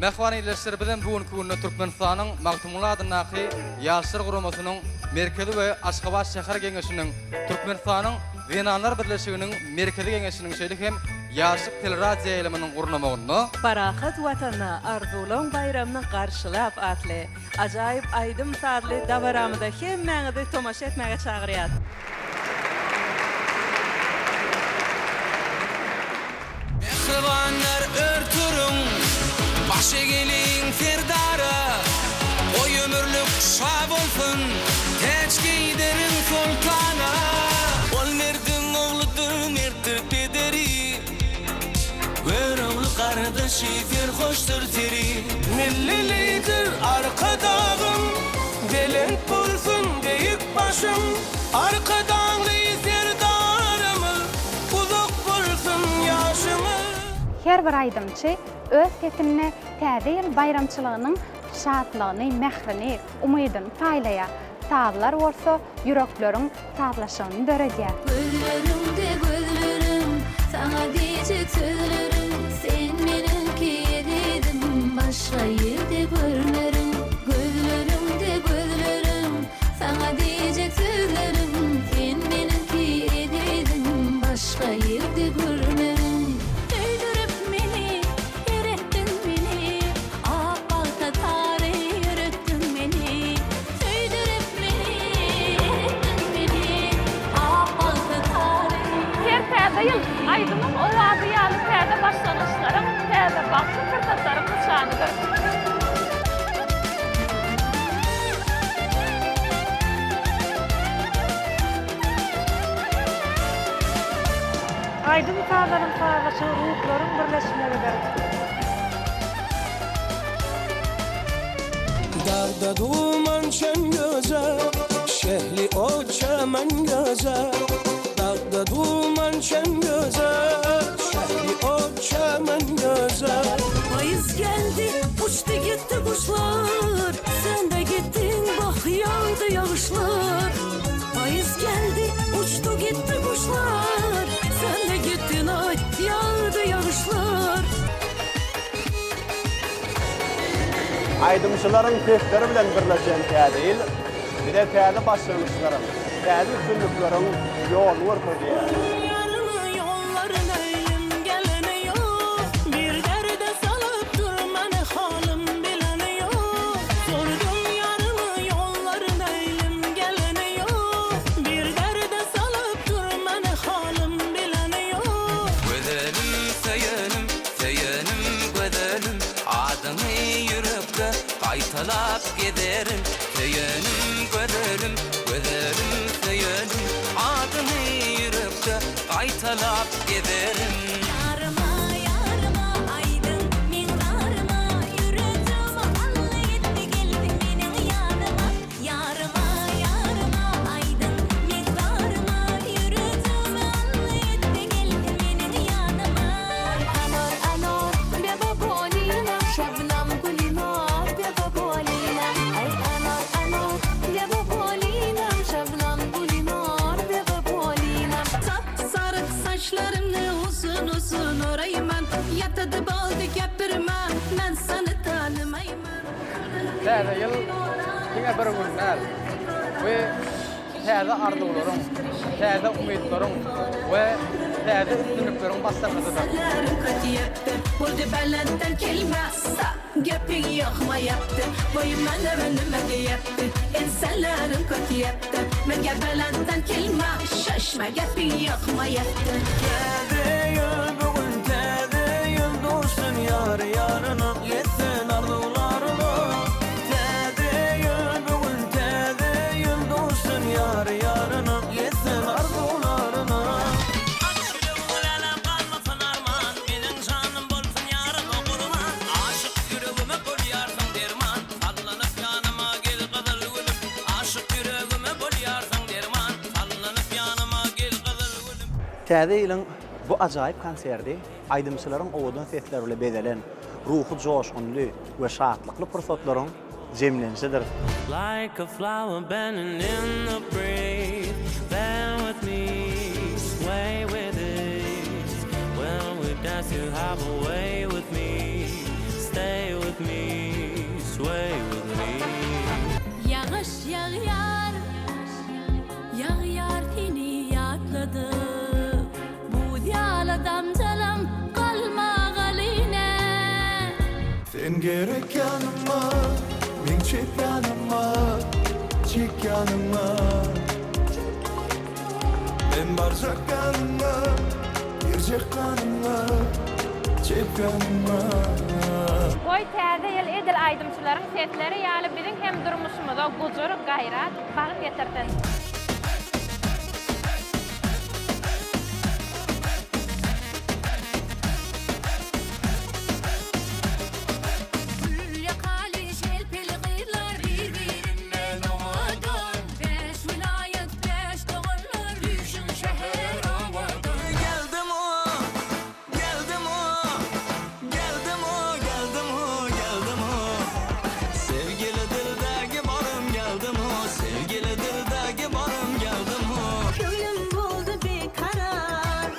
D: Mähriban ildeşler, bizem bu günki günde Türkmenistanyň Magtymguly adyndaky Ýaşlar guramasynyň Merkezi we Aşgabat şäher Geňeşiniň, Türkmenistanyň Zenanlar birleşiginiň Merkezi Geňeşiniň şeýle hem Ýaşlyk teleradioýaýlymynyň gurnamagynda,
E: Parahat Watanda arzuwlaň baýramyny garşylap atly Ajaýyp aýdym-sazly dabaramyza hemmäňizi tomaşa etmäge çagyrýas.
F: Mähribanlar ör turuň, baş egeliň Serdara, Goý ömürlik şa bolsun, täç geýderiň soltana. Ol merdiň ogludyr, mertdir pederi. Görogly gardaşy serhoşdyr seri. Milli Lider Arkadagym, belent bolsun beýik başyň, Arkadagly Serdarymyz, uzak bolsun ýaşyňyz.
G: Her bir aýdymçy öz sesinde Täze ýyl baýramçylygynyň şatlygyny, mährini, umydyny paýlaýar. Sazlar bolsa ýürekleriň sazlaşygyny döredýär.
H: Gözleriňde gözlerim, saňa diýjek sözlerim, Sen meniňki ezizim, başga ýerde görmerin. Gözleriňde gözlerim, saňa diýjek sözlerim, Sen meniňki ezizim, başga ýerde görmerin. Söýdürip meni, eretdiň meni, Ak bagta sary ýöretdiň meni. Söýdürip meni, eretdiň meni, Ak bagta sary.
I: Her täze ýyl aýdymyň owazy ýaly täze başlangyçlaryň, täze bagtly pursatlaryň nyşanydyr.
J: Aýdym-sazlaryň sazlaşygy ruhlaryň birleşmegidir.
F: Dagda duman çen göze, Şehli o çemen göze. Dagda duman çen göze, Şehli o çemen göze.
K: Paýyz geldi, uçdy gitdi guşlar, Sen de gitdiň, bak ýagdy ýagyşlar. Paýyz geldi, uçdy gitdi guşlar, Sen de gitdiň, aý, ýagdy ýagyşlar.
L: Aýdymçylaryň sesleri bilen birleşen Täze ýyl bize täze başlangyçlaryň, täze üstünlikleriň ýoluny görkezýär.
M: gaýtalap gezerin Söýenim gözelim, gözelim söýenim Adyňy ýürekde gaýtalap gezerin.
H: Ýaryma, ýaryma, aýdyň meň zaryma, Ýüregim alla etdi gelsin meniň ýanyma. Ýaryma, ýaryma, aýdyň meň zaryma, Ýüregim alla etdi gelsin meniň ýanyma. Anar, anar, beba bolina, Şebnem gülina, beba bolina. Aý, anar, anar, beba bolina, Şebnem gülina, beba bolina.
K: Sap-saryk saçlaryňy uzyn-uzyn oraýman, Ýatady boldy gepirme, men seni tanymaýman.
D: Täze ýyl diňe bir gün däl. Bu täze arzuwlaryň, täze umytlaryň we täze üstünlikleriň başlangyjydyr.
F: Täze ýyl bu gün täze ýyl duşsun ýar ýaryna ýetsin arzuwlaryna Täze ýyl bu gün täze ýyl duşsun ýar ýaryna ýetsin arzuwlaryna.
M: Aç ýüregiň läläm galmasyn arman Meniň janym bolsun ýaryma gurban Aşyk ýüregime bolýarsyň derman Sallanyp ýanyma gel gyzyl gülüm Aşyk ýüregime bolýarsyň derman Sallanyp ýanyma gel gyzyl gülüm.
N: Täze ýylyň bu ajaýyp konserti aýdymçylaryň owadan sesleri bilen bezelen, ruhy joşgunly we şatlykly pursatlaryň jemlenişidir.
M: Like a flower bending in the breeze Bend with me, sway with ease When we dance you have a way with me Stay with me, sway with me.
H: Ýagyş ýagýar, ýagýar seni ýatladyp, Buz ýaly damjalam galmagaly nä.
F: Sen gerek ýanyma, meň çep ýanyma, çek ýanyma. Men barjak ýanyňa, girjek ganyňa, çep ýanyma.
I: Goý, Täze ýyl edil aýdymçylaryň sesleri ýaly biziň hem durmuşymyza gujur, gaýrat, bagt getirsin!
H: Gül ýakaly şelpeli gyzlar bir-birinden owadan. Bäş welaýat, bäş doganlar üýşüň şäher owadan.
M: Geldim o, geldim o, geldim o, geldim o, geldim o. Sevgili dildägi barym geldim o, sevgili dildägi barym geldim o.
K: Köňlüm boldy bikarar,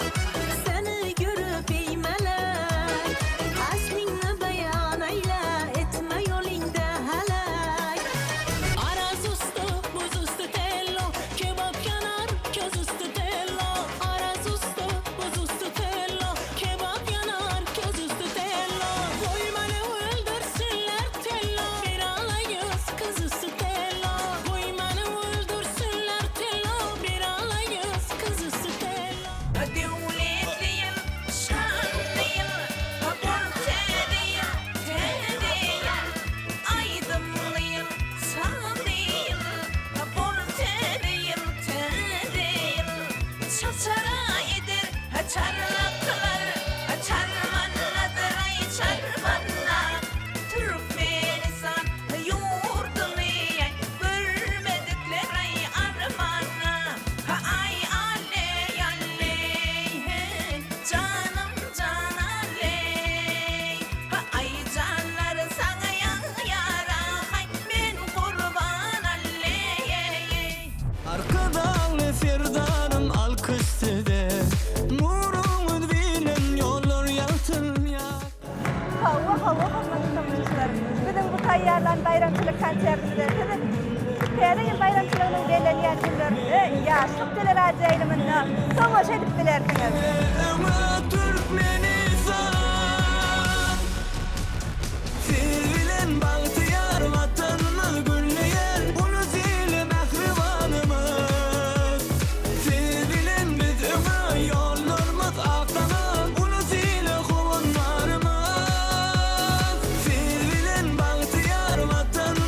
K: Seni görüp eýmelek. Aslyňny beýan eýle, etme ýolyňda heläk. Araz üstü, buz üstü tello, Kebap ýanar, köz üstü tello. Araz üstü, buz üstü tello, Kebap ýanar, köz üstü tello. Goý meni öldürsünler tello, Bir alaýyz kyz üstü tello. Goý meni öldürsünler tello, Bir alaýyz kyz üstü tello.
H: Döwletli ýyl, şanly ýyl, bol täze ýyl, täze ýyl. Aýdymly ýyl, sazly ýyl, bol täze ýyl, täze ýyl. Çaçara eder çarlaklar, çarmannadyr aý çarmanna. Türkmenistan ýurduny görmedikler aý armana. Aý aleý aleý heý, janym jan aleý. Aý janlar saňa ýagýar aý, men gurban aleý.
F: Arkadagly Serdarym alkyş size, Nuruňyz bilen ýollar ýagtylýar.
O: Hawa, hawa, hormatly tomaşaçylar! Biziň bu taýýarlan baýramçylyk konsertimize siz Täze ýyl baýramçylygynyň bellenýän günlerinde Ýaşlyk teleradioýaýlymynda tomaşa edip bilersiňiz.
F: Öňe Türkmenistan! Siz bilen bagtyýar Watanymyz gülleýär, Ulus-ili mähribanymyz. Siz bilen biz öňe, ýollarymyz ak daňa, Ulus-ile howandarymyz. Siz bilen bagtyýar Watanymyz.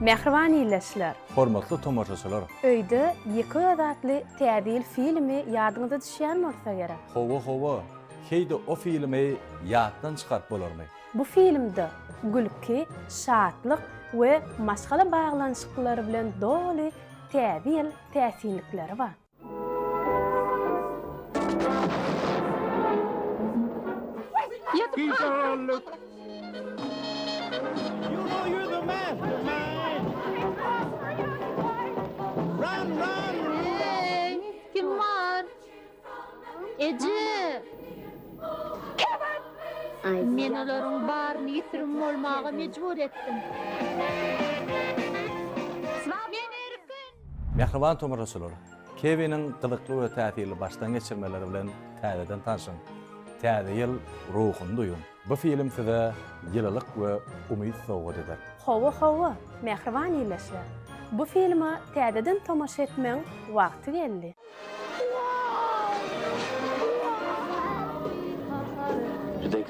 C: Mähriban ildeşler!
P: Hormatly tomaşaçylar!
C: Öýde ýeke öz atly Täze ýyl filmi ýadyňyza düşýän bolsa gerek.
P: Hawa, hawa, heý-de o filmi ýatdan çykaryp bolarmy?
C: Bu filmde gülki, şatlyk we maşgala baglanyşyklary bilen doly Täze ýyl täsinlikleri bar.
F: Ýatyp galdyk.
Q: Heý, kim bar? Eje! Men olaryň baryny ýitirim bolmaga mejbur etdim. Men erkin!
P: Mähriban tomaşaçylar, Kewiniň gyzykly we täsirli başdan geçirmeleri bilen täzeden tanşyň. Täze ýyl ruhuny duýuň. Bu film size ýylylyk we umyt sowgat eder.
C: Hawa, hawa, mähriban ildeşler! Bu filme täzeden tomaşa etmegiň wagty geldi.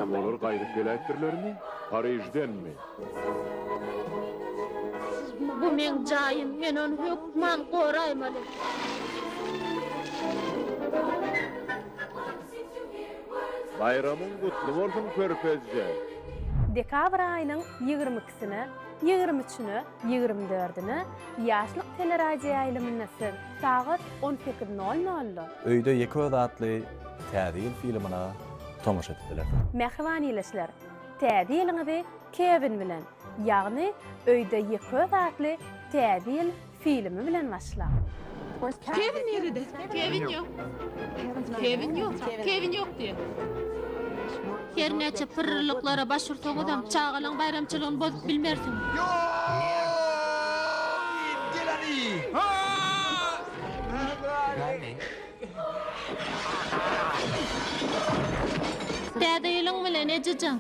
R: Olar gaýdyp geläýipdirlermi? Pariždenmi?
Q: Bu meň jaýym, men ony hökman goraýmaly.
R: Baýramyň gutly bolsun körpezje.
C: Dekabr aýynyň 22-sine, 23-üne, 24-üne Ýaşlyk teleradioýaýlymynda siz sagat 18 nol nolda.
P: Öýde ýeke özi atly Täze ýyl filmine tomaşa edip bilersiňiz.
C: Mähriban ildeşler! Täze ýylyňyzy Kewin bilen, ýagny Öýde ýeke öz atly Täze ýyl filmi bilen başlaň.
Q: Kewin nirede? Kewin ýok. Kewin ýok. Kewin ýok diýýär. Her näçe pyrrylyklara baş ursaňyzam, çagalaň baýramçylygyny bozup bilmersiňiz. Täze ýylyň bilen, ejejan!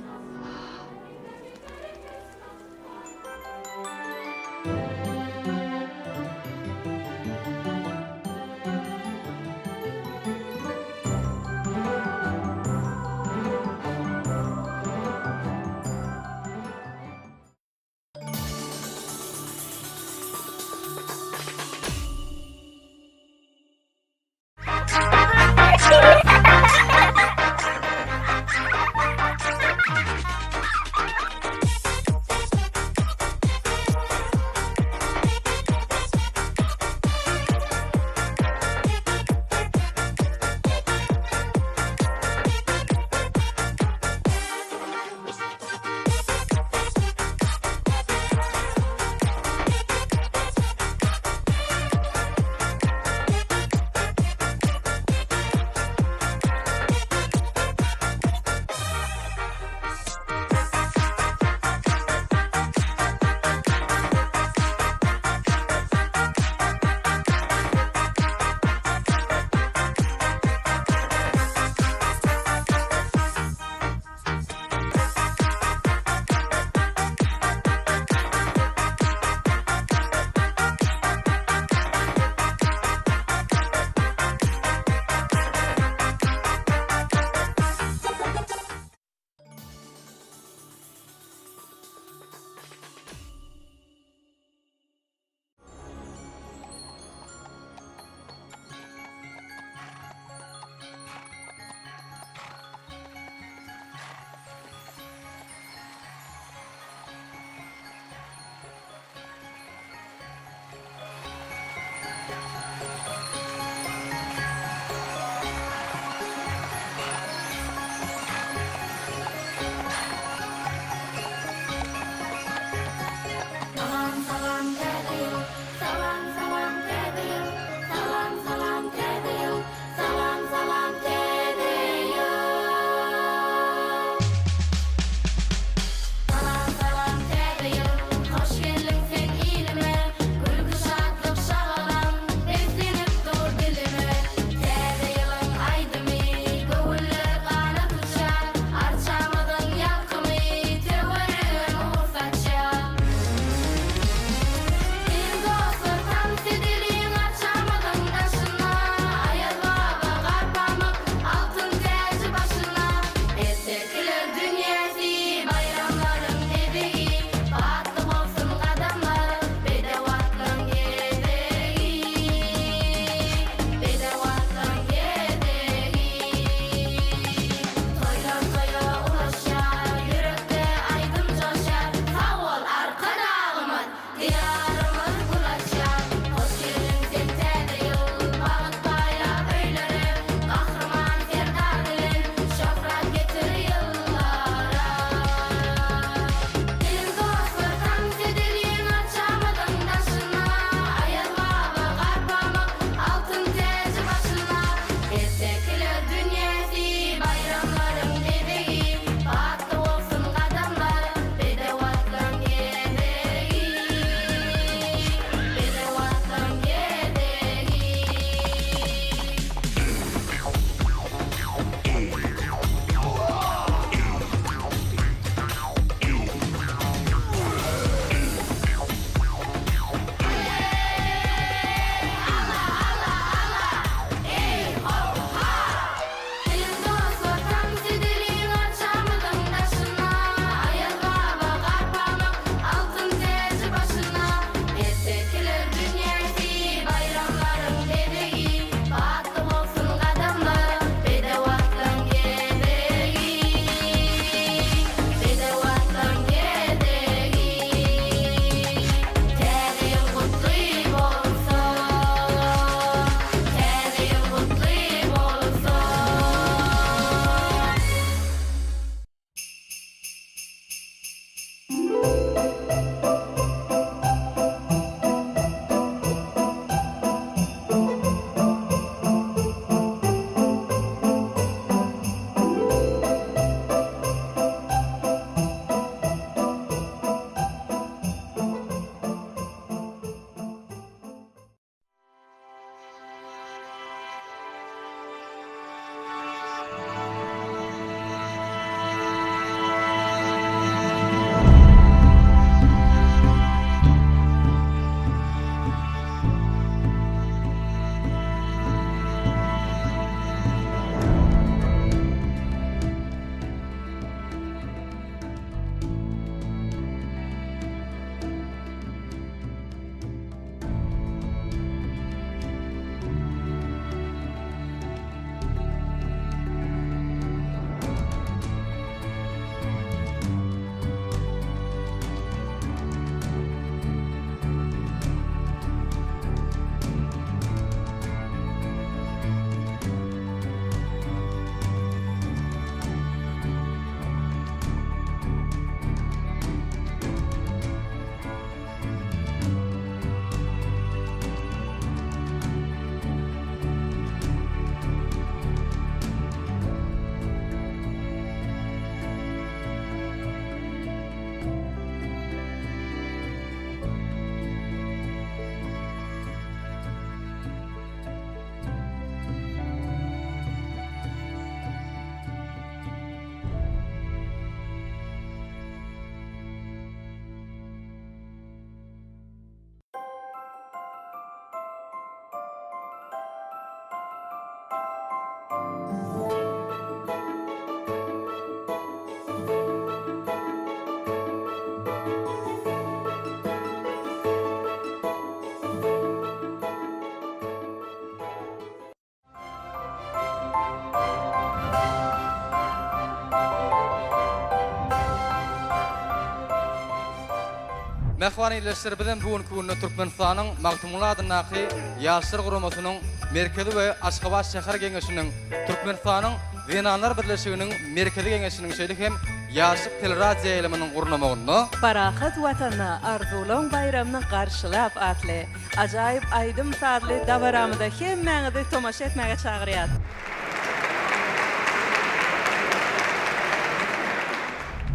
D: Mähriban ildeşler, bizem bu günki günde Türkmenistanyň Magtymguly adyndaky Ýaşlar guramasynyň Merkezi we Aşgabat şäher Geňeşiniň, Türkmenistanyň Zenanlar birleşiginiň Merkezi Geňeşiniň şeýle hem Ýaşlyk teleradioýaýlymynyň gurnamagynda,
E: Parahat Watanda arzuwlaň baýramyny garşylap atly ajaýyp aýdym-sazly dabaramyza hemmäňizi tomaşa etmäge çagyrýas.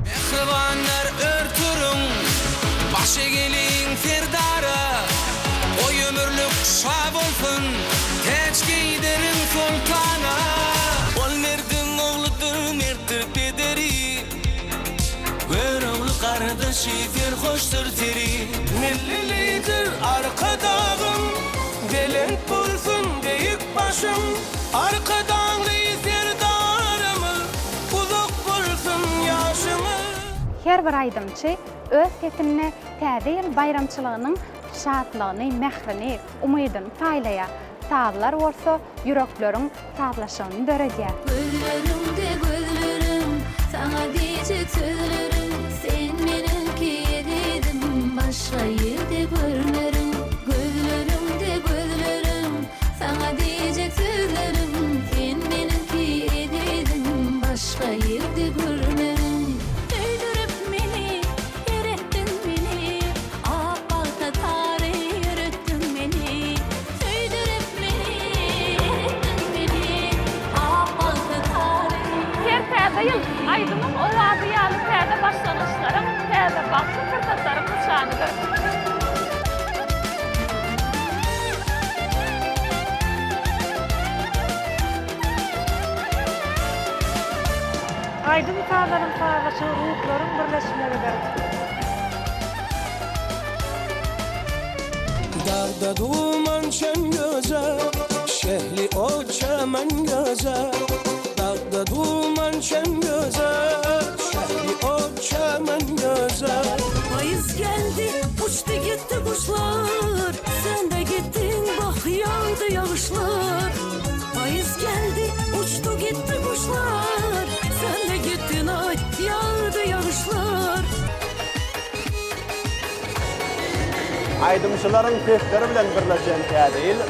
F: Mähribanlar ör turuň, baş egeliň Serdara, Goý ömürlik şa bolsun, täç geýdiriň soltana. Ol merdiň ogludyr, mertdir pederi, Görogly gardaşy serhoşdyr seri. Milli Lider Arkadagym, belent bolsun beýik başyň, Arkadagly Serdarymyz, Uzak bolsun ýaşyňyz.
G: Her bir aýdymçy öz sesinde Täze ýyl baýramçylygynyň şatlygyny, mährini, umydyny paýlaýar. Sazlar bolsa ýürekleriň sazlaşygyny döredýär.
K: Gözleriňde gözlerim, saňa diýjek sözlerim, Sen meniňki ezizim, başga ýerde görmerin. Gözleriňde gözlerim, Saňa diýjek sözlerim, sen meniňki ezizim, başga ýerde görmerin. Söýdürip meni, eretdiň meni, ak bagta sary ýöretdiň meni. Söýdürip meni, eretdiň meni, ak bagta sary.
I: Her täze ýyl aýdymyň owazy ýaly täze başlangyçlaryň, täze bagtly pursatlaryň nyşanydyr.
J: Aýdym-sazlaryň sazlaşygy ruhlaryň birleşmegidir.
F: Dagda duman çen göze, Şehli o çemen göze. Dagda duman çen göze, Şehli o çemen göze.
K: Paýyz geldi, uçdy gitdi guşlar, Sen-de gitdiň, bak ýagdy ýagyşlar. Paýyz geldi, uçdy gitdi guşlar, Sen-de gitdiň, aý, ýagdy ýagyşlar.
L: Aýdymçylaryň sesleri bilen birleşen Täze ýyl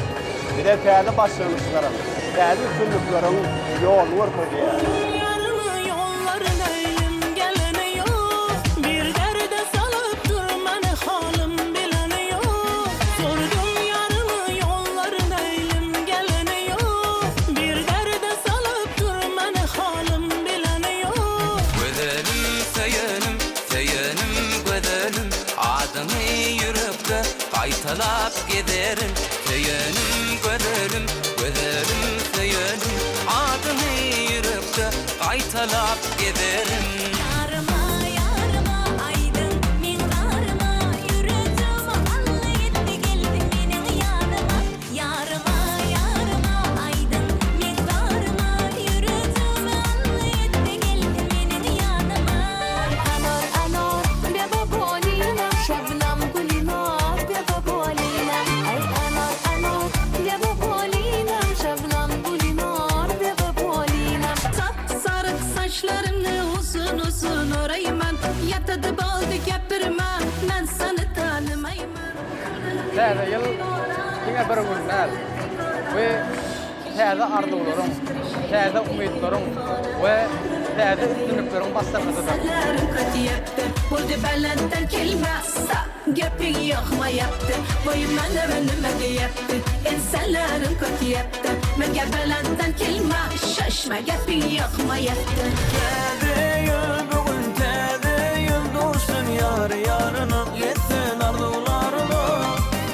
L: bize täze başlangyçlaryň, täze üstünlikleriň ýoluny görkezýär.
K: Ýarymy ýollaryn öýüm geleni ýok Bir derde salyp durmany halym bileni ýok Sordum ýarymy ýollaryn öýüm geleni ýok Bir derde salyp durmany halym bileni ýok
M: Gözelim söýenim Söýenim gözelim Adyňy ýürekde gaýtalap gezerin Söýenim gözelim gözelim söýenim Adyňy ýürekde gaýtalap gezerin.
K: Ýaryma ýaryma aýdyň meň zaryma Ýüregim alla etdi geldiň meniň ýanyma Ýaryma ýaryma aýdyň meň zaryma Ýüregim alla etdi geldiň meniň ýanyma. Anor anor beba bolina Şebnem gülina beba bolina Aý anor anor beba bolina Şebnem gülina beba bolina Sap saryk saçlaryňy uzun uzun oraýman Ýatady boldy gepirme men seni tanymaýman.
D: Täze ýyl diňe bir gün däl. Bu täze arzuwlaryň, täze umytlaryň we täze üstünlikleriň başlangyjydyr.
F: Täze ýyl bu gün täze ýyl duşsun ýar ýaryna ýetsin arzuwlaryna.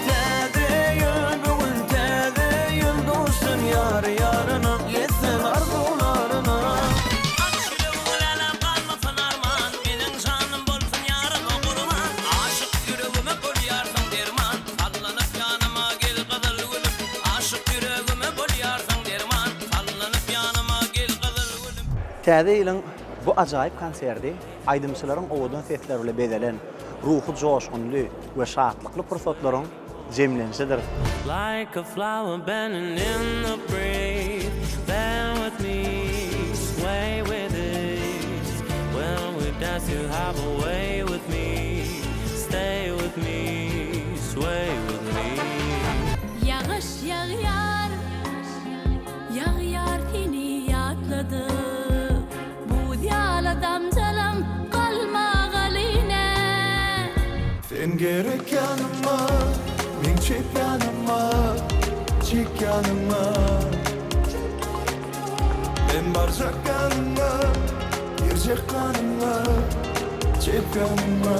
F: Täze ýyl bu gün täze ýyl duşsun ýar ýaryna ýetsin arzuwlaryna. Aç ýüregiň läläm galmasyn arman meniň janym bolsun ýaryma gurban aşyk ýüregime bolýarsyň derman sallanyp ýanyma gel gyzyl gülüm aşyk ýüregime bolýarsyň derman sallanyp ýanyma gel gyzyl gülüm.
N: Täze ýylyň bu ajaýyp konserti aýdymçylaryň owadan sesleri bilen bezelen, ruhy joşgunly we şatlykly pursatlaryň jemlenişidir.
M: Like a flower bending in the breeze Bend with me, sway with ease When we dance you have a way with me Stay with me.
F: Sen gerek ýanyma, meň çep ýanyma, çek ýanyma. Men barjak ýanyňa, girjek ganyňa, çep ýanyma.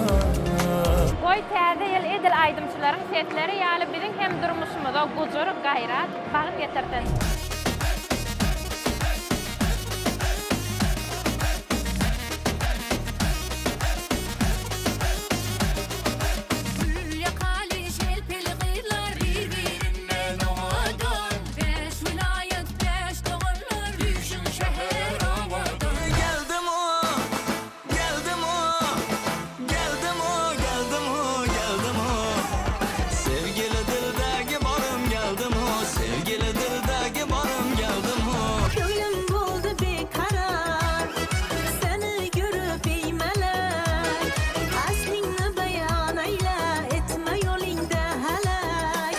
I: Goý täze ýyl edil aýdymçylaryň sesleri ýaly biziň hem durmuşymyza gujur, gaýrat, bagt getirsin.
K: Gül ýakaly şelpeli gyzlar bir-birinden owadan. Bäş welaýat, bäş doganlar düýşüň şäher owadan.
F: Geldim o, geldim o, geldim o, geldim o, geldim o. Sevgili dildagi barym geldim o, sevgili dildagi barym geldim o.
K: Köňlüm boldy bekarar, Seni görüp eýmelek. Aslyňny beýan eýle, etme ýolyňda heläk.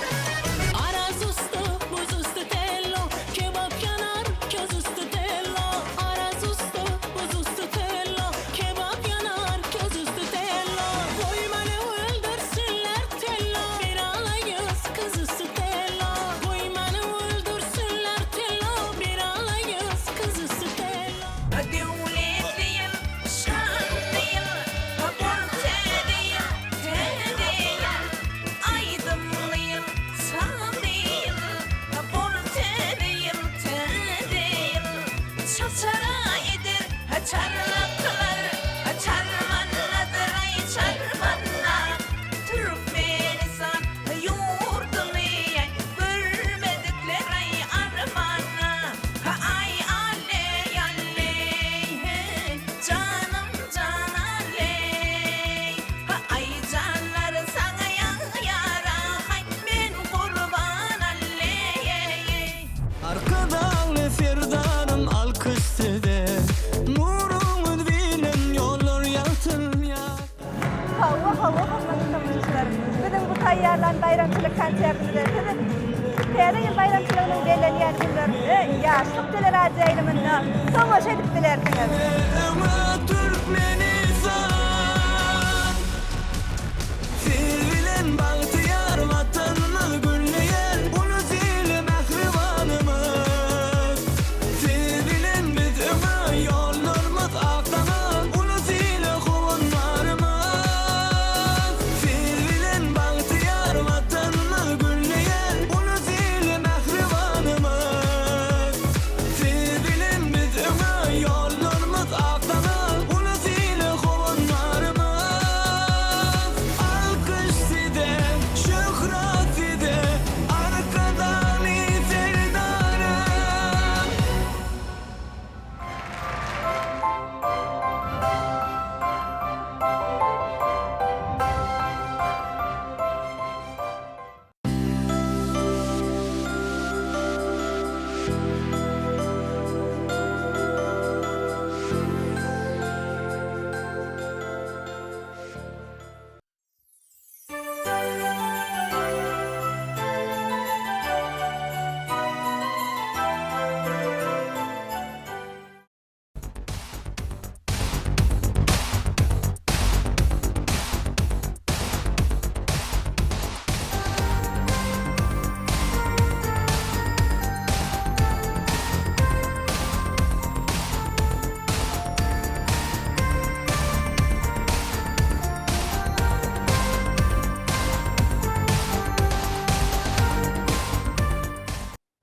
K: Araz üsti, buz üsti tello, kebap ýanar, köz üsti tello. Araz üsti, buz üsti tello, kebap ýanar, köz üsti tello. Goý meni öldürsünler tello, bir alaýyz kyz üsti tello. Goý meni öldürsünler tello, bir alaýyz kyz üsti tello.
H: Döwletli ýyl, şanly ýyl, bol täze ýyl, täze ýyl. Aýdymly ýyl, sazly ýyl, bol täze ýyl, täze ýyl. Çaçara eder çarlaklar, çarmannadyr-aý, çarmanna. Türkmenistan ýurduny görmedikler-aý armana. Aý aleý aleý heý janym jan aleý Aý janlar saňa ýara haý men gurban aleý.
F: Arkadagly Serdarym alkyş size Nuruňyz bilen ýollar ýagtylýar.
O: Hawa, hawa, hormatly tomaşaçylar! Biziň bu taýýarlan baýramçylyk konsertimize siz Täze ýyl baýramçylygynyň bellenýän günlerinde Ýaşlyk teleradioýaýlymynda tomaşa edip bilersiňiz.
F: Öňe Türkmenistan! Siz bilen bagtyýar Watanymyz gülleýär, Ulus ili mähribanymyz. Siz bilen biz öňe, ýollarymyz ak daňa, Ulus ile howandarymyz. Siz bilen bagtyýar Watanymyz gülleýär, Ulus ili mähribanymyz. Siz bilen biz öňe, ýollarymyz ak daňa, Ulus ile howandarymyz. Alkyş size, şöhrat size, Arkadagly Serdarym!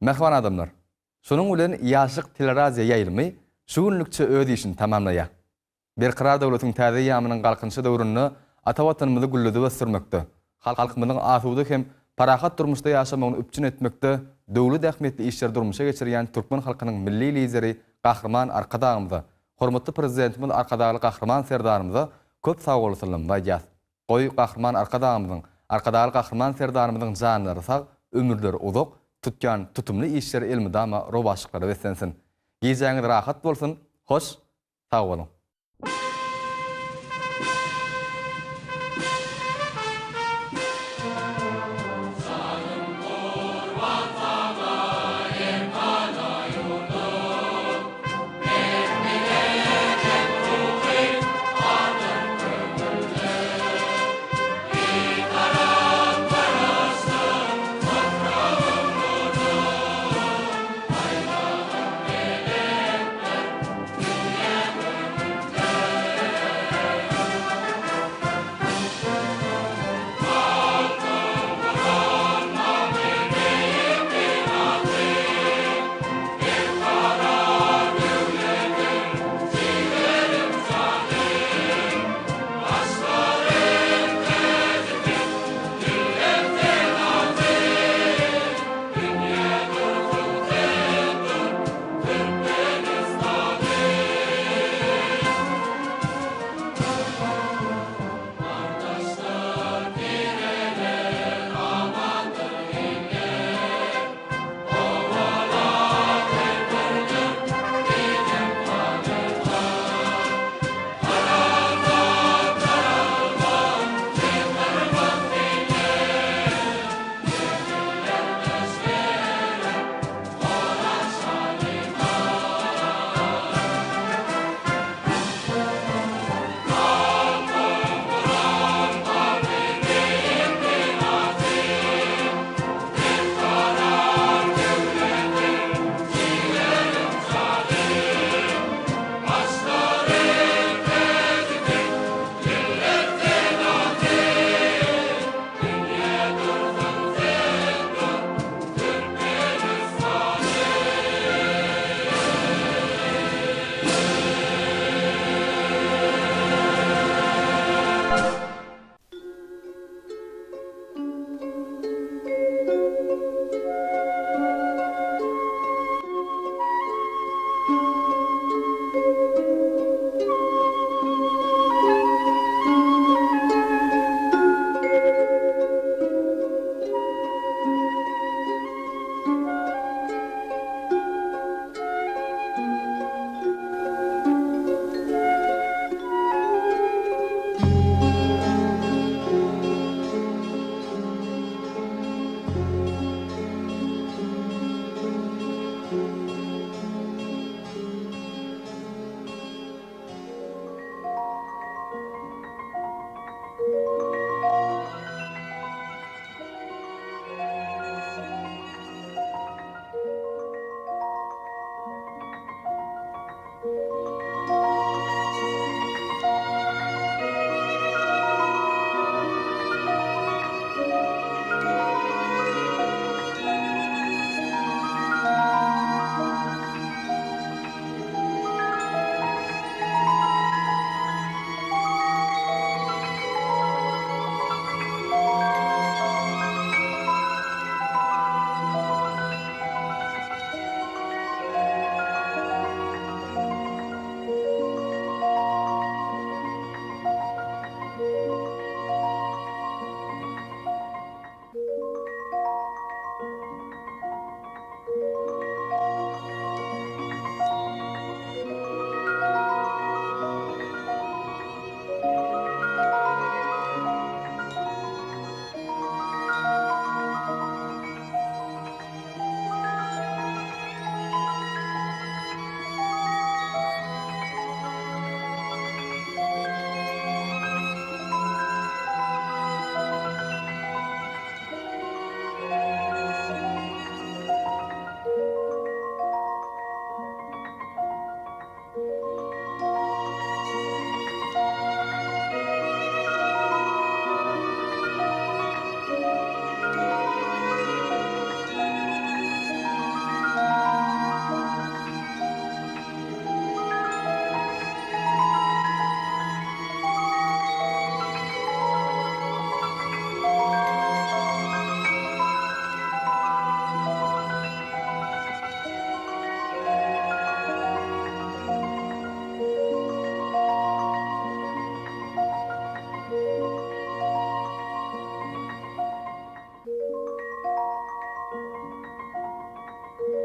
D: Mähriban adamlar! Şunuň bilen Ýaşlyk teleradio ýaýlymy şu günlükçe öz işini tamamlaýar. Berkarar döwletiň täze eýýamynyň Galkynyşy döwründe ata Watanymyzy gülledip ösdürmekde, halkymyzyň asuda hem parahat durmuşda ýaşamagyny üpjün etmekde döwlet ähmiýetli işleri durmuşa geçirýän türkmen halkynyň Milli Lideri Gahryman Arkadagymyza, hormatly Prezidentimiz Arkadagly Gahryman Serdarymyza köp sagbolsunlarymyzy aýdýas. Goý, Gahryman Arkadagymyzyň, Arkadagly Gahryman Serdarymyzyň janlary sag, ömürleri uzak, tutýan tutumly işleri elmydama rowaçlyklara beslensin! Gijäňiz rahat bolsun, hoş, sag boluň!